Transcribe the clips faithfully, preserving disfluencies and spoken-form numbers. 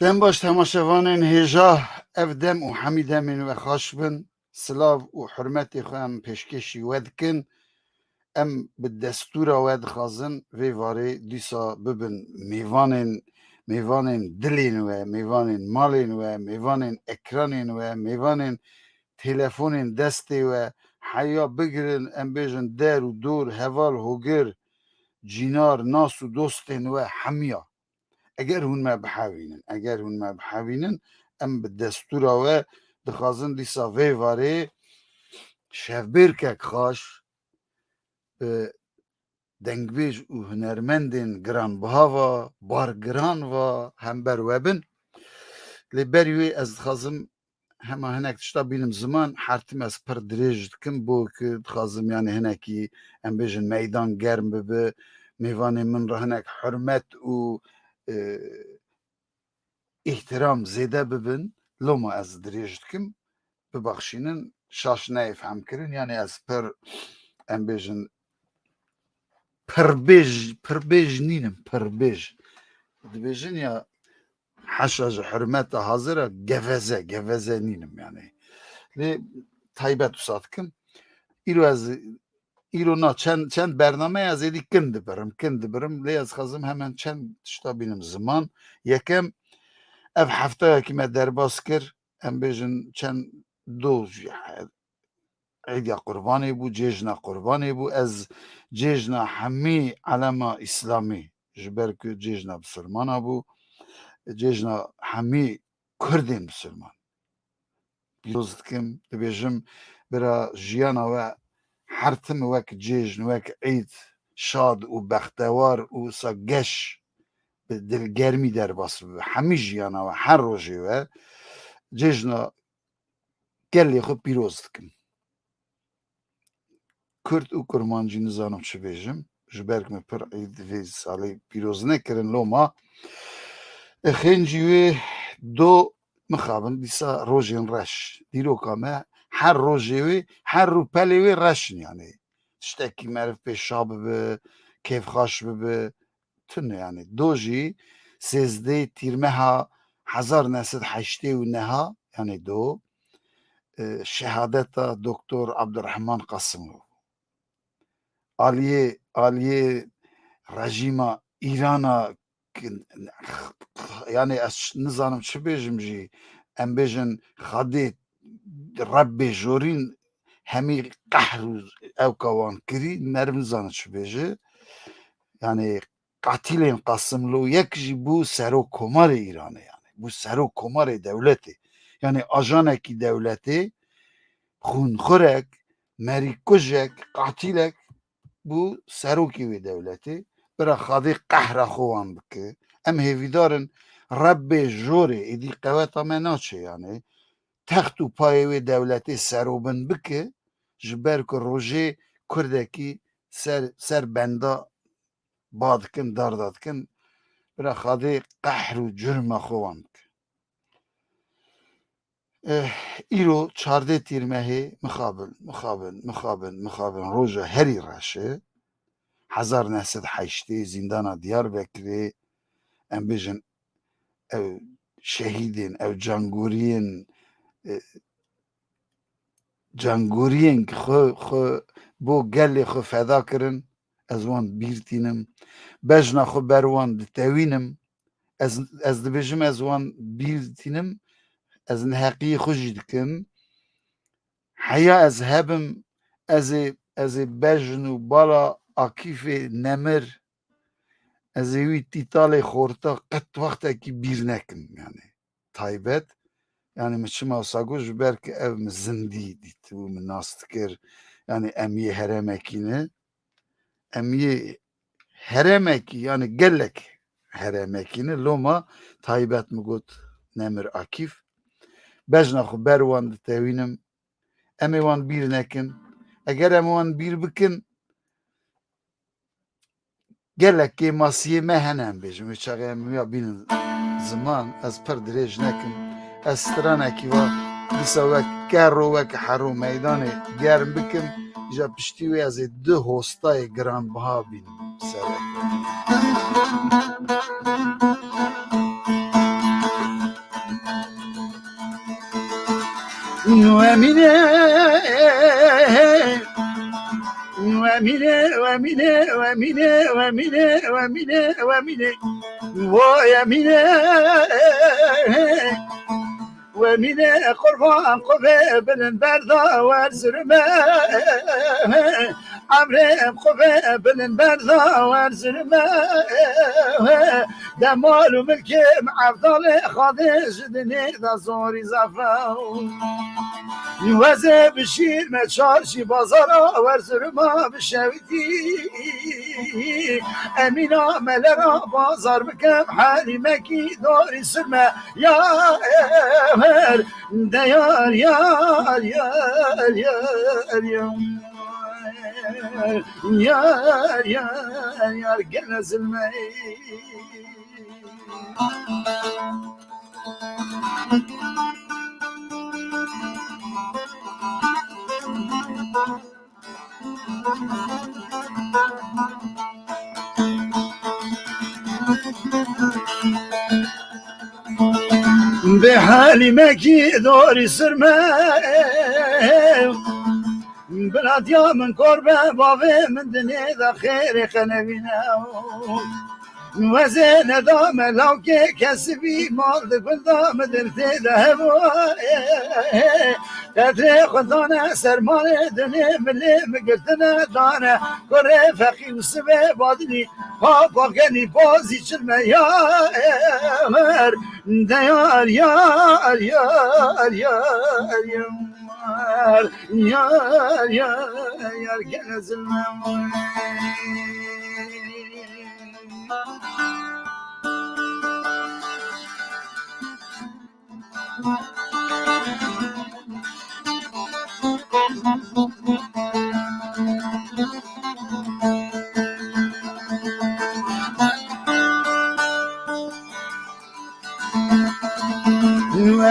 Dem baş temaşevanên hêja, ev dem û hemî demên we xweş bin. Silav û hurmetê xwe em pêşkêşî we dikin. Em bi destûra we dixwazin vê varê dîsa bibin mêvanên, mêvanên dilên we, mêvanên malên we, mêvanên ekranên we, mêvanên telefonên destê we, heya bigirin, em bêjin der û dor, heval hogir, cînar, nas û dostên we hemiya. Eger hûn me bihewînin, eger hûn me bihewînin, em bi destûra we dixwazin dîsa vê varê şevbêrkek xaş bi dengbêj û hunermendên giranbiha va, bargiran va hember we bin. Lê berî wê ez dixwazim hema hinek tişta bînim ziman, her tim ez pir dirêj dikim, bo ku dixwazim, yani, hinekî, em bêjin, meydan germ bibe, mêvanê min re hinek hurmet û, e, îhtiram zêde bibin. Loma ez dirêj dikim, bibaxşînin, şaş neyê fehmkirin, yani, ez pir, em bêjin, pirbêj, pirbêj nînim, pirbêj. Dibêjin ya, heşa ji hurmeta hazir e, geveze, geveze nînim yani. Lê taybet wisa dikim. Îro ez, îro na çend, çend bername ez êdî kin dibirim, kin dibirim. Lê ez xwazim hemen çend tişta bînim ziman. Yekem, ev heftayekî me derbas kir, em bêjin çend do jî Eîda Qurbanê bû, cêjna Qurbanê bû. Ez cêjna hemî elema Îslamî, ji ber ku cêjna bisilmana bû, cêjna hemî Kurdên bisilman pîroz dikim, dibêjim, bira, jiyana we her tim wek cêjn, wek Eîd şad û bextewar û wisa geş bi dilgermî derbas bibe. Hemî jiyana we, her rojê we cêjna gelê xwe pîroz dikim. Kurd û kurmancî nizanim çi bêjim, ji ber ku me pir Eîd vê salê pîroz nekirin, loma, e, xêncî wê do mixabin, dîsa rojên reş. Dîroka me, her rojê wê, her rûpelê wê reş in, yani. Tiştekî meriv pê şa bibe, kêfxweş bibe, tune, yani. Do jî sêzdeh Tîrmeha hezar neh sed heştê û neh, yani do, e, şehadeta Doktor Abdurrahman Qasimlû. Aliyê, aliyê rejîma Îrana, yani ez nizanim çi bêjim jî, em bêjin Xwedê Rebbê jorîn hemî qehr û ewka wan kirî, meriv nizane çi bêje. Yani, qatîlên Qasimlo yek jî bû serok komarê Îranê, yani bû serok komarê dewletê. Yani ajanekî dewletê, xûnxurek, merîkujek, qatîlek bû serokê wê dewletê. Bira Xwedê qehra xwe wan bike. Em hêvîdar in Rebbê jorê êdî qeweta me naçe, yani text û payê wê dewletê serobin bike, ji ber ku rojê Kurdekî ser, ser benda ba dikin, darda dikin, bira Xwedê qehr û curma xwe wan bike. Eh, îro çardeh Tîrmehê mixabin, mixabin, mixabin, mixabin roja herî reş e. Hezar neh sed heştê zîndana Diyarbekirê, em bêjin, ew şehîdên, ew cangoriyên, e, cangoriyên ku xwe, xwe bo gelê xwe feda kirin, ez wan bîr tînim. Bejna xwe ber wan ditewînim. Ez, ez dibêjim, ez wan bîr tînim. Ez neheqiyê xwe jî dikim. Heya ez hebim, ez ê, ez ê bejn û bala Akîfê Nemir, ez ê wî tîtalê xorta qet wextekî bîr nekim, yani taybet. Yani min çima wisa got, ji ber ku ev min zindî dîtibû, min nas dikir. Yani em yê herêmekî ne. Em yê herêmekî, yani gelek herêmekî ne. Loma taybet min got Nemir Akîf. Bejna xwe ber wan ditewînim. Em ê wan bîr nekin. Eger em wan bîr bikin, gelek kêmasiyê me hene, em bêjin. Wê çaxê em wiya bînin ziman, ez pir dirêj nekim. Ez stranekî va, dîsa wek kerro, wek hero meydanê germ bikim, îja piştî wê ez ê du hostayê giranbiha bînim ser. Mîne, we mîne, we mîne, we mîne, we mîne, we mîne, we mîne. Wo ye mîne. We mîne qurban qubê bilin berda wer zirme. Emrê qubê bilin berda wer zirme. Demal û milkê evdalê xadê ji dinê de zorî zafe. Wezê bişîr me çarşî bazara wer zirma bişewî. Emîna melera bazar bikem, Helîmekî dorî sirme. Ya Emer, de yar, yar, yar, yar, yar. Yar, yar, yar, gele zilme. Bi Helîmekî dorî sirme. Bila diya min kor be, bavê min dinê de xêrê qenevîne. Wezê nedame lawkê kesibî mal di gunda min dil tê de hebû. Petrê xwe dane sermalê dinê milê min girtine dane. Kurê feqî û sibê badinî pa pa genî bazî çilme ya Emer. De yar, yar, yar, yar, yar. Yar, yar, yar, gele zilme.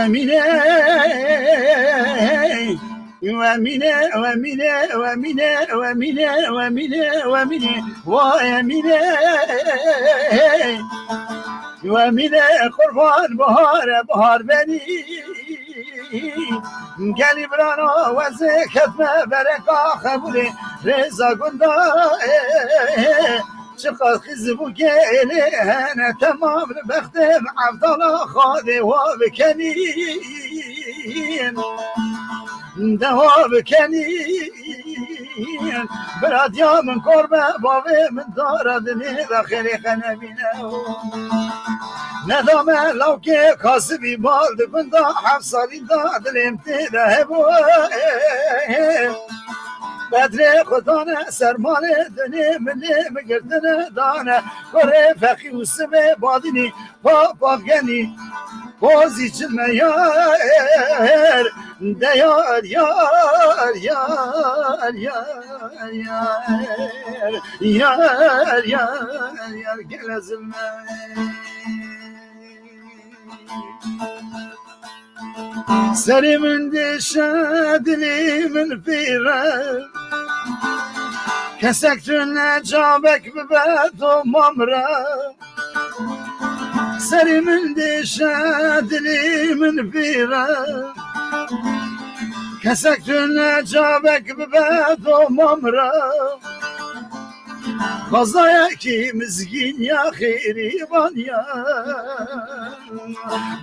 Emîne, Emîne, Emîne, Emîne, Emîne, Emîne, Emîne, wa Emîne. Emîne, qurban bahare, bahar benî. Gelî birana wezê ketme bereka xebûrê rêza gunda. Çiqas xizib û gelê hene temam li bextê min evdala xadê wa bikenîn. De wa bikenîn. Biradiya min kor be, bavê min dara dinê de xêrê qenevîne. Nedame lawkê kasibî bal di gunda heft salî da dilêm tê de hebû. Bedrê xwe dane sermalê dinê min lê min girtine dane. Kurê feqî û sibê badinî pa pa genî. Pozî çi me yar, de yar, yar, yar, yar, yar. Yar, yar, yar, gele zilme. Serê min dêşe, dilê min pêre. Kesek tune cavek bibe doma min re. Serê min dêşe, dilê min pêre. Kesek tune cavek bibe doma min re. Xwezayekî mizgîn ya xêrîvan ya.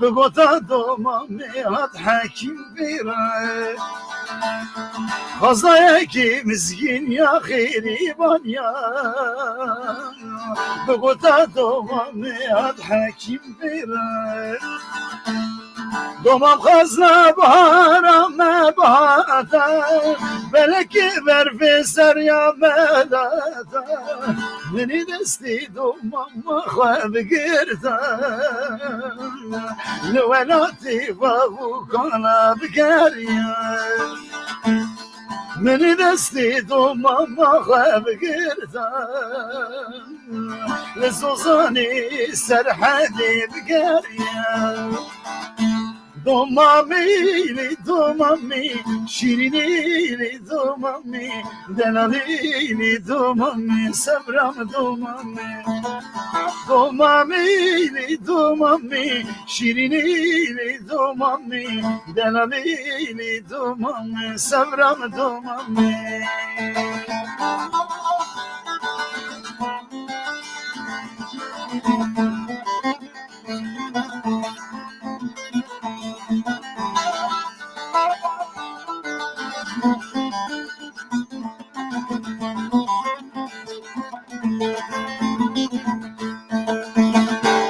Bi gota doma me hat hekîm pêre. Xwezayekî mizgîn ya xêrîvan ya. Bi gota doma me hat hekîm pêre. Domam xwezna bahara me bahata, belekî berfê seriya me data. Minî destî domam xwe bigirta, li welatî bav û kana bigeriya. Minî destî domam xwe bigirta, li Zozanê Serhedê bigeriya. Domamî, domamî, şîrînî, domamî, delalî, domamî, sebram domamî. Domamî, domamî, şîrînî, domamî, delalî, domamî, sebram domamî.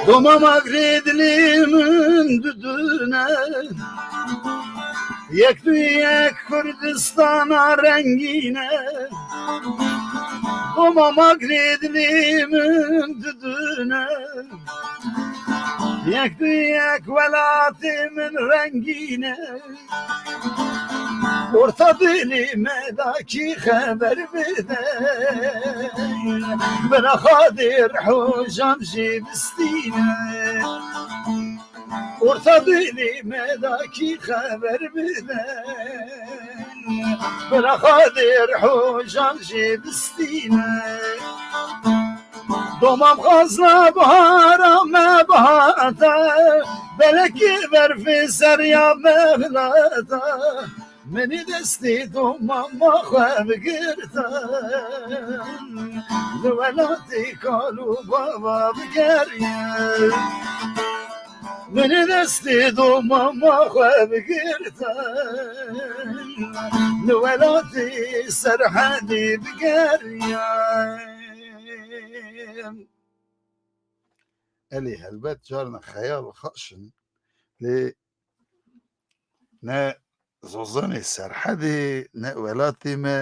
Doma magrê dilê min didune. Yek du yek Kurdistana rengîne. Doma magrê dilê min didune. Yek du yek welatê min rengîne. Orta dilê me da kî xeber bide. Bila Xadê rojan jê bistîne. Orta dilê me da kî xeber bide. Bila Xadê rojan jê bistîne. Domam xazna bahara me bahate, belekê berfê seriya me hilata. Minî destê domama xwe bigirtin, li welatê kal û bava bigeriye. Minî destê domama xwe bigirtin, li welatê Serhedê bigeriye. Elê helbet carna xeyal xaş in, lê ne zozanê Serhedê, ne welatê me,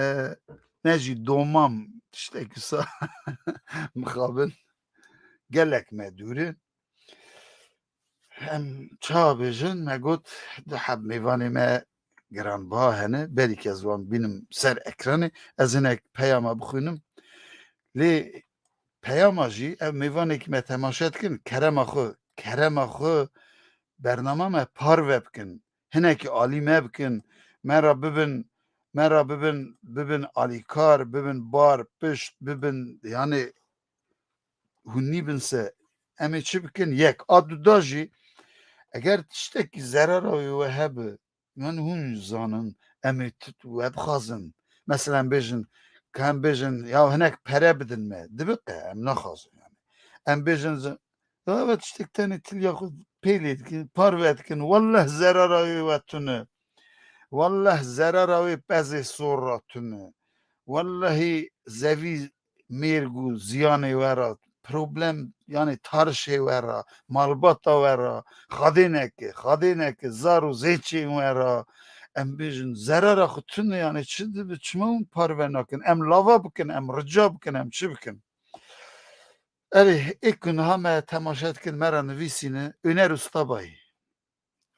ne jî domam tiştek wisa mixabin gelek me dûr in. Em çawa bêjin, me got du heb mêvanê me giranbiha hene, berî ke ez wan bînim ser ekranê, ez hinek peyama bixwînim. Lê peyama jî ev mêvanekî me temaşe dikin, kerema xwe, kerema xwe bernama me parve bikin. Hinekî alî me bikin, me re bibin, me re bibin, bibin alîkar, bibin bar, pişt, bibin, yani hûn nîbin se. Em ê çi bikin? Yek. A duda jî, eger tiştekî zerara wê we hebe, yani hûn zanin, em ê tu we bixwazin. Mesela em bêjin, ka em bêjin, ya hinek pere bidin me. Dibe qe, em naxwazin yani. Em bêjin, zi-, ya evet tiştek tenê tiliya xwe pê lê dikin, parve dikin. Welleh zerara wê we tune. Welleh zerara wê pezê sor ra tune. Wellehî zevî mêrg û ziyanê we re, problem, yani tarişê we re, malbata we re, xadê neke, xadê neke, zar û zêçên we re, em bêjin, zerara xwe tune, yani çi dibe, çima hûn parve nakin? Em lava bikin, em rica bikin, em çi bikin? Erê, ê ku niha me temaşe dikin, me re nivîsîne, Öner Ustabayî.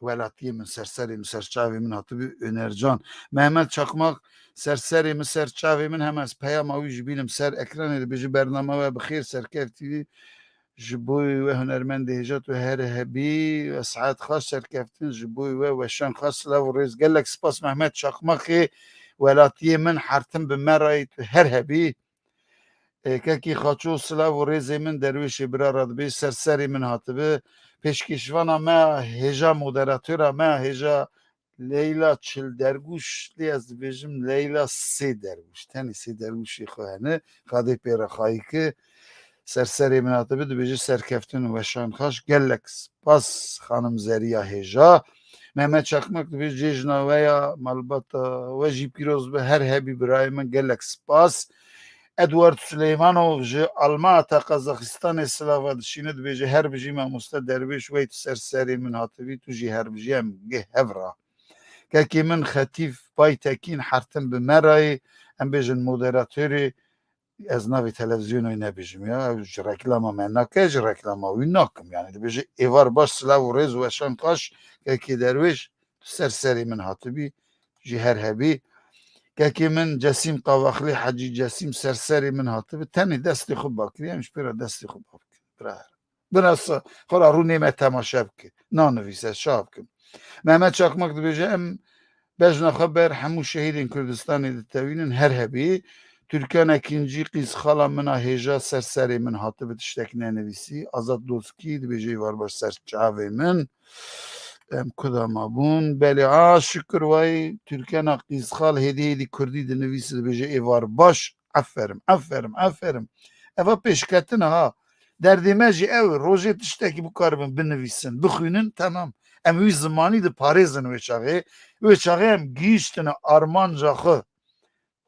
Welatiyê min, ser serê min, ser çavê min hatibû Önercan. Mehmet Çakmak, ser serê min, ser çavê min, hema ez peyama wî jî bînim ser ekranê, dibêje, bernama we bi xêr, serkeftî ji bo we hunermendê hêja tu her hebî, we saet xaş serkeftin ji bo we weşan xaş, silav û rêz. Gelek spas Mehmet Çakmakê, welatiyê min, hertim bi me rayî tu her hebî. Ê, kekî Xaço, silav û rêzê min derwêşê bira re dibê, ser serê min hatibi. Pêşkêşvana me, hêja moderatora me, hêja Leyla Çil Dergûş, lê ez dibêjim Leyla Sê Dergûş. Tenê Sê Dergûşê xwe hene, Xadê pê re xayî ki. Ser serê min hatibi, dibêje serkeftin û weşan xaş. Gelek spas xanim Zeriya hêja. Mehmet Çakmak dibêje cejna we ya, malbata we jî pîroz be, her hebî birayê min, gelek spas. Edward Suleymanov ji Almata Qazaxistanê silava dişîne, dibêje, her bijî mamoste derwêş, wey tu ser serê min hatibî, tu jî her bijî, em geh hev ra. Kekê min Xetîf Baytekîn hertin bi me rayê, em bêjin moderatorê, ez navê televîzyonê nebêjim ya, ew ji reklama me nake, ji reklama wî nakim. Yani dibêje, êvar baş, silav û rêz û weşan xaş, kekê derwêş, tu ser serê min hatibî, jî her hebî. Kekê min Cesîm Qavaxlî, Hecî Cesîm, ser serê min hatibi, tenê destê xwe bakirî, em ji pê re destê xwe babikin. Bira her. Bira se-, xwe ra rûnê me temaşe bike. Nanivîse, çawa bikim? Mehmet Çakmak dibêje, em bejna xwe ber hemû şehîdên Kurdistanê ditewînin, her hebî. Türkan Ekinci, qîzxala min a hêja ser serê min hatibi tiştek nenivîsî. Azad Doskî dibêje, êvar baş ser çavê min. Em kuda ma bûn? Belê, a şikir way Türkena qîzxal hêdî hêdî Kurdî dinivîsî dibêje, êvar baş. Aferin, aferin, aferin. Eva pêşketin e ha. Derdê me jî ew e, rojê tiştekî bikaribin binivîsin, bixwînin, temam. Em wî zimanî diparêzin wê çaxê. Wê çaxê em gihîştine armanca xwe.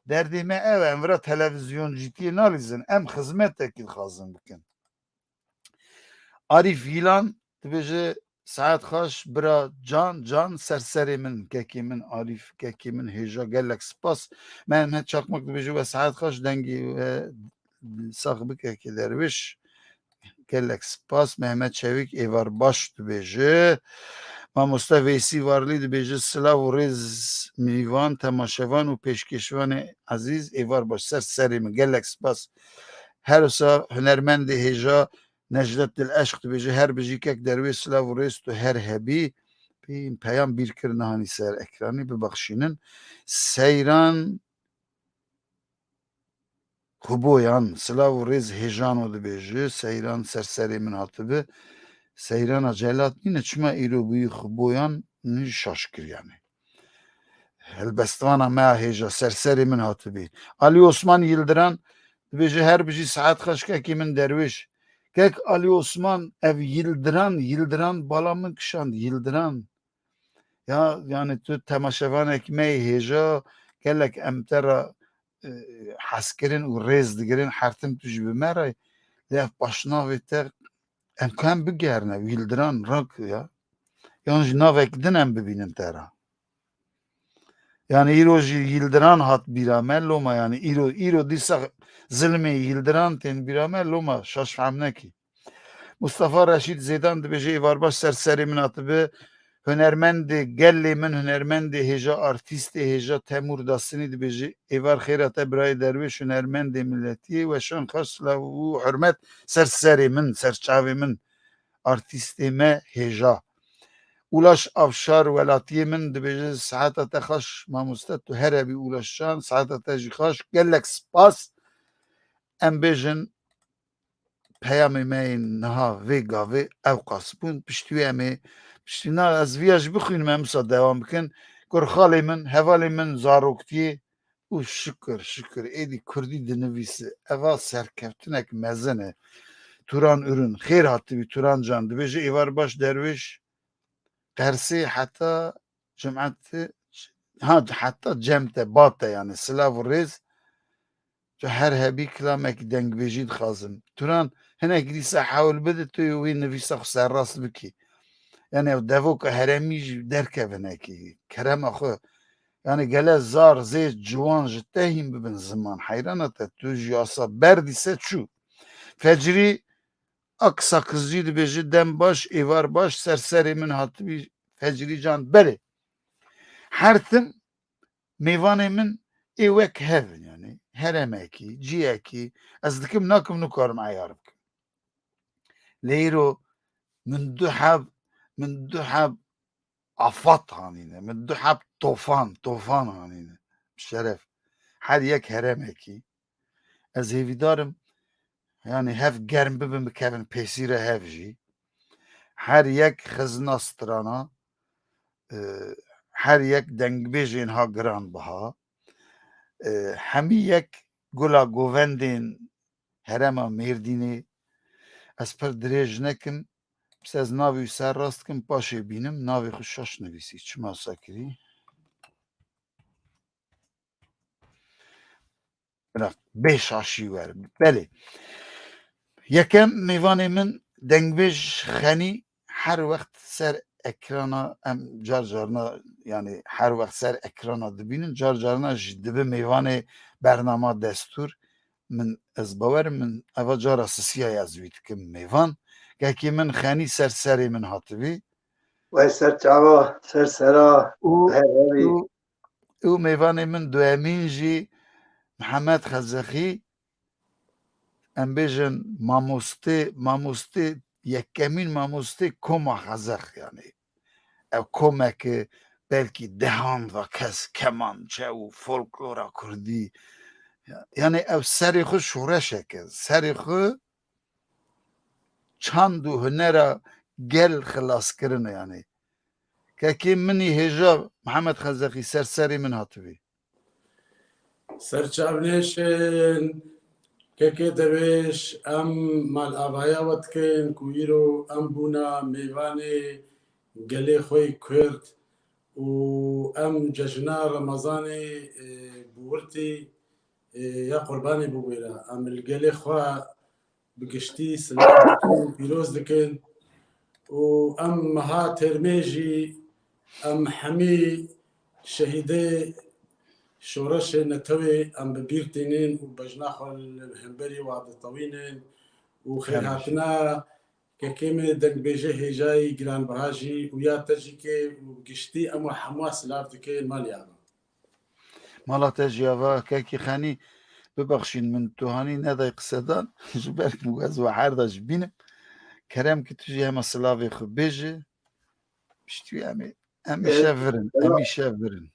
Derdê me ew e, em vira televîzyoncîtiyê nalîzin, em xizmetekî dixwazin bikin. Arîf Yîlan dibêje, Saet xweş bira Can, Can ser serê min, kekê min Arîf, kekê min hêja, gelek spas. Mehmet Çakmak dibêje, we saet xweş, dengê we sax bike kekê Derwêş. Gelek spas. Mehmet Çevik, êvar baş dibêje. Mamoste Veysî Varlî dibêje, silav û rêz mîvan, temaşevan û pêşkêşvanê ezîz, êvar baş ser serê min. Gelek spas. Her wisa hunermendê hêja Necdet Dil Eşq dibêje, her bijî kek Derwêş, silav û rêz, tu her hebî. Peyam bîr kir, nihanî ser ekranê, bibexşînin. Seyran Xuboyan, silav û rêz hêjano dibêje, Seyran ser serê min hatibi. Seyrana Celat nîne, çima îro bûyî Xuboyan, min jî şaş kir yanî. Helbestvana me a hêja, ser serê min hatibî. Ali Osman Yildiran dibêje, her bijî, saet xweş kekê min Derwêş. Kek Ali Osman, ev Yildiran, Yildiran bala min kişand, Yildiran. Ya, yani tu temaşevanek me yê hêja, gelek em te re, e, hez kirin û rêz digirin, her tim tu jî bi me re, lê ev paşnavê te em kan bigerine, Yildiran rak ya. Yan jî navek din em bibînin te re. Yani îro jî Yildiran hat bîra me, loma yani îro, îro dîsa zilmê Yildiran tên bîra me, loma şaş fehm nekî. Mustafa Reşîd Zêdan dibêje, êvar baş ser serê min hatibi, hunermendê gelê min, hunermendê hêja, artîstê hêja Temûr Dasinî dibêje, êvar xêra te birayê Derwêş, hunermendê miletiyê, weşan xweş, silav û hurmet ser serê min, ser çavê min, artîstê me hêja. Ulaş Avşar welatiyê min dibêje, saeta te xweş mamoste, tu her hebî Ulaş Can, saeta te jî xweş, gelek spas. Em bêjin, peyamê me yên niha vê gavê ewqas bûn. Piştî wê em ê, piştî na ez viya jî bixwînim, em wisa dewam bikin. Kurxalê min, hevalê min zaroktiyê û şikir, şikir, êdî kurdî dinivîse. Eva serkeftinek mezin e. Turan Ürün, xêr hatibî Turan Can, dibêje, êvar baş Derwêş, Qersê heta cemete, ha, heta cem te, ba te, yani silav û rêz. Tu her hebî kilamekî dengbêjî dixwazim. Turan, hinek dîsa hewl bide tu wî nivîsa xwe serrast bikî. Yani ew devoka heremî jî derkeve hinekî. Kerema xwe. Yani gele zar, zê, ciwan ji te hîn bibin ziman. Heyrana te, tu jî asa ber dîse çû. Fecrî Ak Sakizcî dibêje, dem baş, êvar baş, ser serê min hatibî Fecrî Can. Belê. Her tim mêvanê min ê wek hev in, yani heremekî, ciyekî, ez dikim nakim, nikarim eyar bikim. Lê îro min du heb, min du heb afat hanîne, min du heb tofan, tofan hanîne. Şeref. Her yek heremekî. Ez hêvîdar im, yani hev germ bibin, bikevin pêsîre hev jî. Her yek xizna strana, e, her yek dengbêjên ha giran biha, e, hemî yek gula govendên herêma Mêrdînê. Ez pir dirêj nekim, bes ez navê wî ser rast kim, paşê bînim, navê xwe şaş nivîsî. Çima wisa kirî? Bira, bê şaşî wer. Belê. Yekem mêvanê min dengbêj Xenî, her wext ser ekrana, em car carna, yani her wext ser ekrana dibînin, car carna jî dibe mêvanê bernama destûr. Min, ez bawer im, min eva cara sisiya ye ez wî dikim mêvan. Kekê min Xenî ser serê min hatibî. Wey ser çava, ser sera, û, her herî. Û, û mêvanê min duyemîn jî Mihemed Xezexî, em bêjin mamostê, mamostê, yekemîn mamostê koma Xezex, yani. ev komeke belkî dehan ve kes kemançe û folklora kurdî, ya-, yanî ev serê xwe şoreşek e, serê xwe çand û hunera gel xilas kirine yanî. Kekê min î hêja Mihemed Xezexî ser serê min hatibî. Serçavnêşin, kekê Derwêş, em malavaya we dikin ku îro em bûna mêvanê gelê xwe yê Kurd û em cejna Remezanê, e, bi wirtî, e, ya Qurbanê bû wêra. Em li gelê xwe bi giştî silav dikin û pîroz dikin û em meha termê jî em hemî şehîdê şoreşê netewê em bi bîr tînin û bejna xwe li hemberî wa ditewînin û xêrhatina kekê min dengbêjê hêjayî giranbiha jî û ya te jî kê û bi giştî em we hemû silav dikin malî ava. Mala te jî ava, kekî Xenî, bibexşîn min tu hanî neday qisedan, ji ber ku ez we her da ji bînim. Kerem ki tu jî hema silavê xwe bêje. Piştî em ê, em ê Ê, şev virin, em sela-, ê şev virin.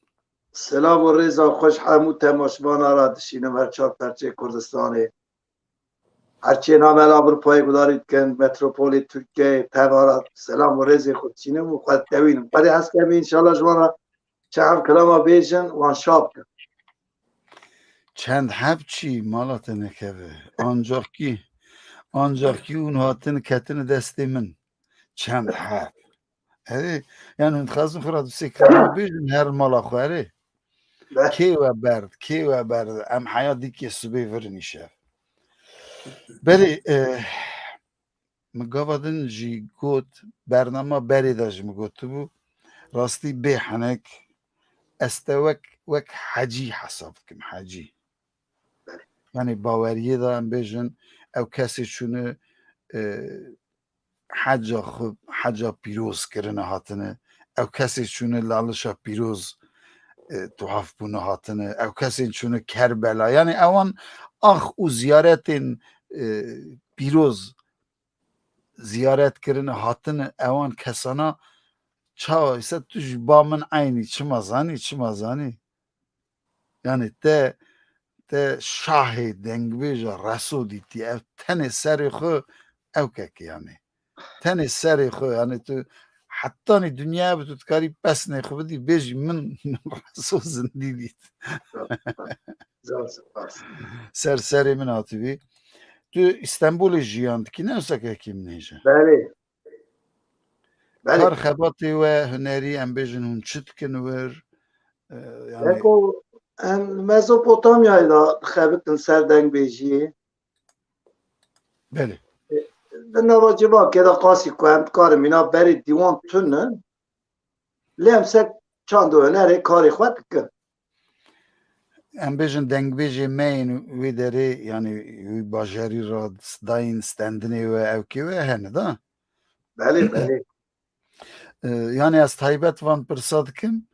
Selam û rêza xweş hemû temaşvana re dişînim her çar perçeyê Kurdistanê. Her çê name li Avrupayê gudarî dikin, metropolê Tirkiyeyê, tevara selam û rêzê xwe diçînim û xwe ditewînim. Xwedê hez kevî înşallah ji wan re çend heb kilama bêjin, wan şa bikin. Çend heb çî mala te nekeve. Ancak ki, ancak ki hûn hatin ketine destê min. Çend heb. Erê, yani hûn dixwazin xwe re du sê kilama bêjin her mala xwe, erê. Be. Kê we berd, kê we berd, em heya dîkê sibê virin îşev. Belê, e, min gava din jî got, bernama berê de jî min gotibû, rastî bê henek, ez te wek, wek hecî hesab dikim, hecî. Belê. Yani baweriyê de em bêjin, ew kesê çûne, e, heca xwe, heca pîroz kirine hatine. Ew kesê çûne lalişa pîroz, e, tuhaf bûne hatine. Ew kesên çûne Kerbela. Yani ewan ax û ziyaretên, e, pîroz ziyaret kirine hatine. Ewan kesana çawa ise tu ji ba min eynî çima zanî, çima zanî? Yani te, te şahê dengbêja Reso dîtî, ev tenê serê xwe ew kek yani. Tenê serê xwe yani tu hetanî dinyaya bi tu dikarî pesnê xwe bidî bêjî min, min Reso zindî dît. Zor spas. Ser serê min hatibî. Tu Îstanbulê jiyan dikî, ne wisa kekî min hêje? Belê. Belê. Kar xebatê we hunerî em bêjin hûn çi dikin wir? E, yani Eko em Mezopotamyayê de dixebitin ser dengbêjiyê. Belê. E, di nava civakê de qasî ku em dikarin mîna berê dîwan tune, lê em ser çand û hunerê karê xwe dikin. Em bêjin dengbêjê me yên wê derê, yani wî bajarî re dayîn stendinê we, ewkê we hene da? Belê, belê. E, yani ez taybet van pirsa dikim.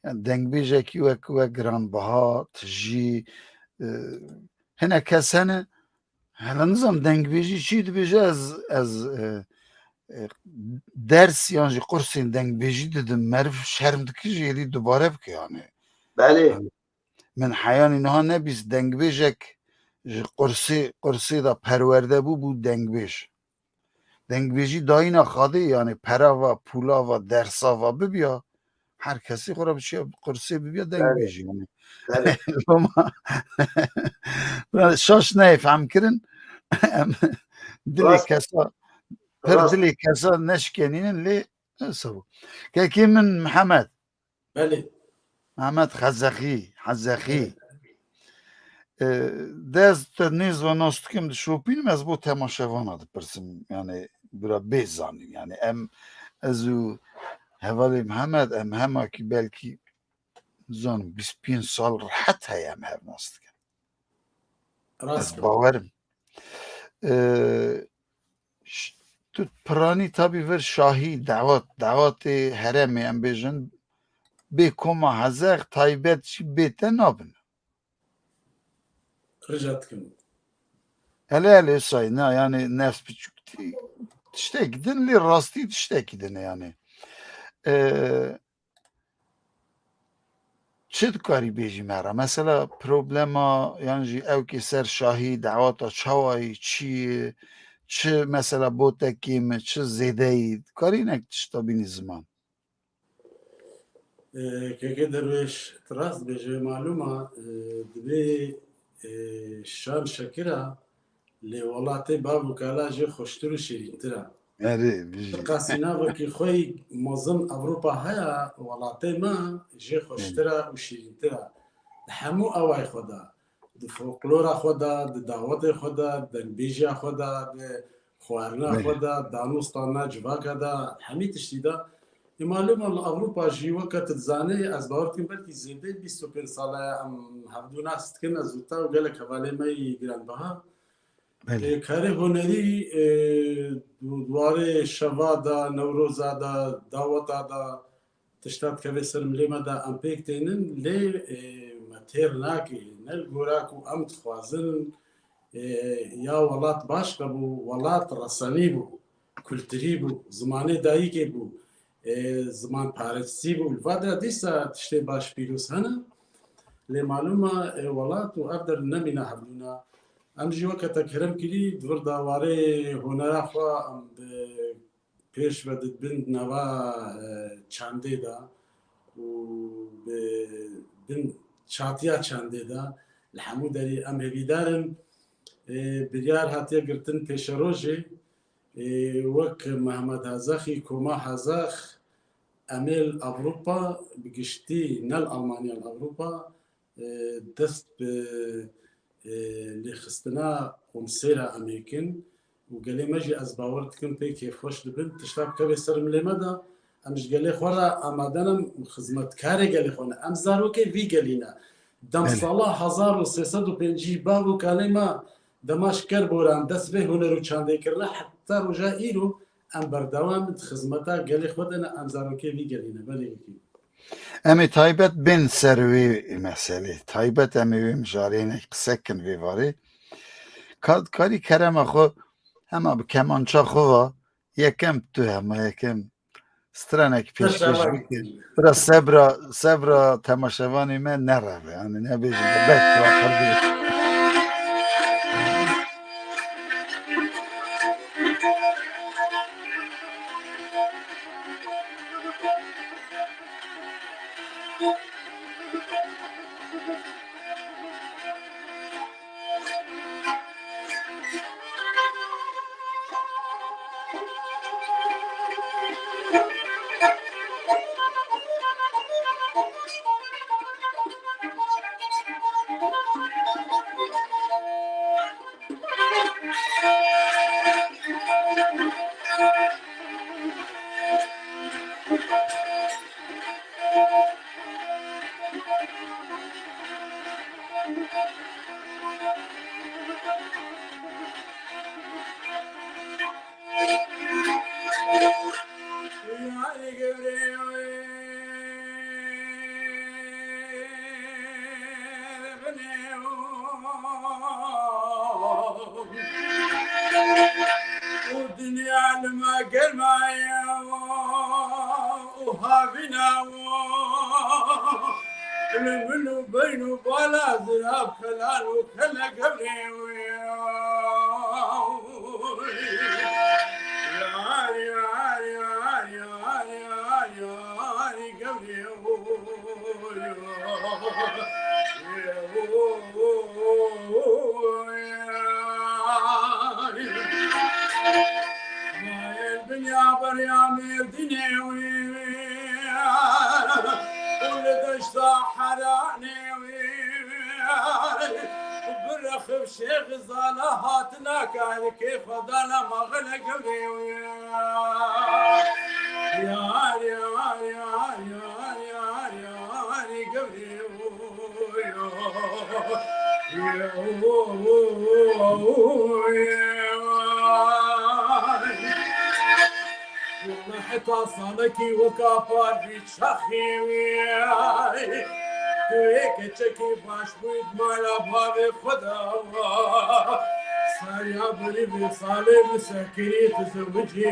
Yani dengbêjekî wek we giranbiha, tijî, e, hinek kes hene, hele nizam dengbêjî çi dibêje, ez, ez, e, e, ders yan jî qursên dengbêjî didim, meriv şerm dike jî êdî dubare bike yani. Belê. Yani min heyanî niha nebîst dengbêjek ji qursê, qursê de perwerde bû, bû dengbêj. Dengbêjî dayîna Xwedê, yani pera va, pûla va, dersa va bibiya, her kesî xwe re biçiya qursê bibiya dengbêjî yani. Belê. Loma şaş neyê fehm kirin. Em dilê Rast. kesa, pir Rast. dilê kesa neşkenînin lê, e, sabû. Kekê min Mihemed. Belê. Mehmet Xezexî, Xezexî. Belê. E, dest te nêz ve nas dikim dişopînim, ez bo temaşevana dipirsim. Yani bira bê zanîn. Yani em, ez û hevalê Mehmet, em hema ki belkî zanim bîst pênc sal rehet heye em hev nas dikin. Rast Ez e. bawerim. E, ş-, tu piranî tabî vir şahî, dawet, dawetê herêmê em bêjin, bê koma Hezex taybet jî bê te nabin. Rica dikim. Hele hele say, na, yani nefs biçûk tiştek din, lê rastî tiştekî din e yani. e, çi dikarî bêjî me re? Mesela problema yan jî ewkê ser şahî, daweta çawayî, çi ye? Çi mesela botekê me, çi zêdeyî? Dikarî hinek tişta bînî ziman? E, keke Derwêş, tu rast bêje, malûm e, dibê, e, şan şekir a, lê welatê bav û kala jê xweştir û şîrîntir a. Erê, bijî. Qasînavekî xwe yî mezin Ewropa heye, welatê me jê xweştir a û şîrîntir a. Di hemû awayê xwe de, di folklora xwe de, di dawetê xwe de, di dengbêjiya xwe de, di xwarina Belê. xwe de, danûstana civaka de, hemî tiştî de. Ê malûm e, li Ewropa jî weke tu dizanî, ez bawer dikim belkî zêdeyî bîst û pênc sale ye em hevdû nas dikin, ez û te û gelek hevalê me yî giranbiha. Belê. Ê, karê hunerî, ê, di warê şeva de, Newroza de, daweta de, tişta dikeve ser milê me de em pêk tênin, lê, ê, me têr nake, ne li gora ku em dixwazin, ê, ya welat baş qebû, welat resenî bû, kulturî bû, zimanê dayikê bû, ê, zimanparêzî bû. Li va de dîsa tiştê baş pîroz hene, lê malûm e, ê, welat û ev der nemîne hevdûna. Em jî weke te kerem kirî, di vir de warê hunera xwe em bi pêş ve dibin nava, e, çandê de û bi bin çatiya çandê de li hemû derî em hêvîdar in. E, biryar hatiye girtin pêşerojê, e, wek Mehmet Hazaxî, Koma Hazax, em ê li Ewropa bi giştî, ne li Almanya, li Ewropa, e, dest bi, e, lêxistina komsêra em ê kin û gelê me jî ez bawer dikim pê kêfxweş dibin. Tişta bikeve ser milê me de, em ji gelê xwe re amade ne, em xizmetkarê gelê xwe ne. Em zarokê vî gelî ne. Dem Belê. sala hezar û sê sed û pêncî bav û kalê me dema ji ker boran dest vê huner û çandê kirine, heta roja îro em berdewam in di xizmeta gelê xwe de ne, em zarokê vî gelî ne. Belê yekî. Em ê taybet bên ser wê meselê. Taybet em ê wê mijarê hinek qise kin vê varê. Ka dikarî kerema xwe hema bi kemança xwe va, yekem tu hema yekem stranek pêşkêş bike. Bira sebra, sebra temaşevanê me nereve. Yani nebêjin de bet. Û dinya li me germaye û havîna, li min û beyn û bala zirab kelan û kele gevrê wê. Yar, yar, yar, yar, yar, yar, yar, gevrê wê. Dinya beriya Mêrdînê wî û li deşta Heranê wî, bi rexif Şêx Zala hatina karikê xwe dana maxile gewrê wî. Yar, yar, yar, yar, yar, yar, yar, gewrê wî. Heta salekî weka parvî çaxê wî. Tu yê keçekî baş bûyî di mala bavê xwe de. Sariya berî vê salê min sekirî tu zewicî.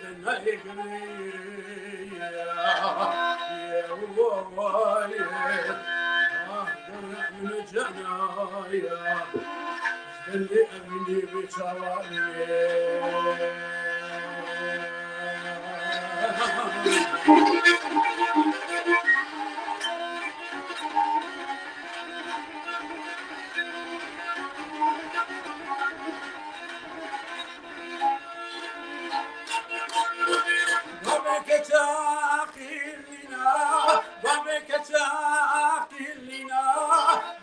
qenayê girê ye. Ye, wo, wo, ye. Ah, dora min canaya. Derdê evînê bi çawa ye. Babê keça aqil nîna, babê keça aqil nîna,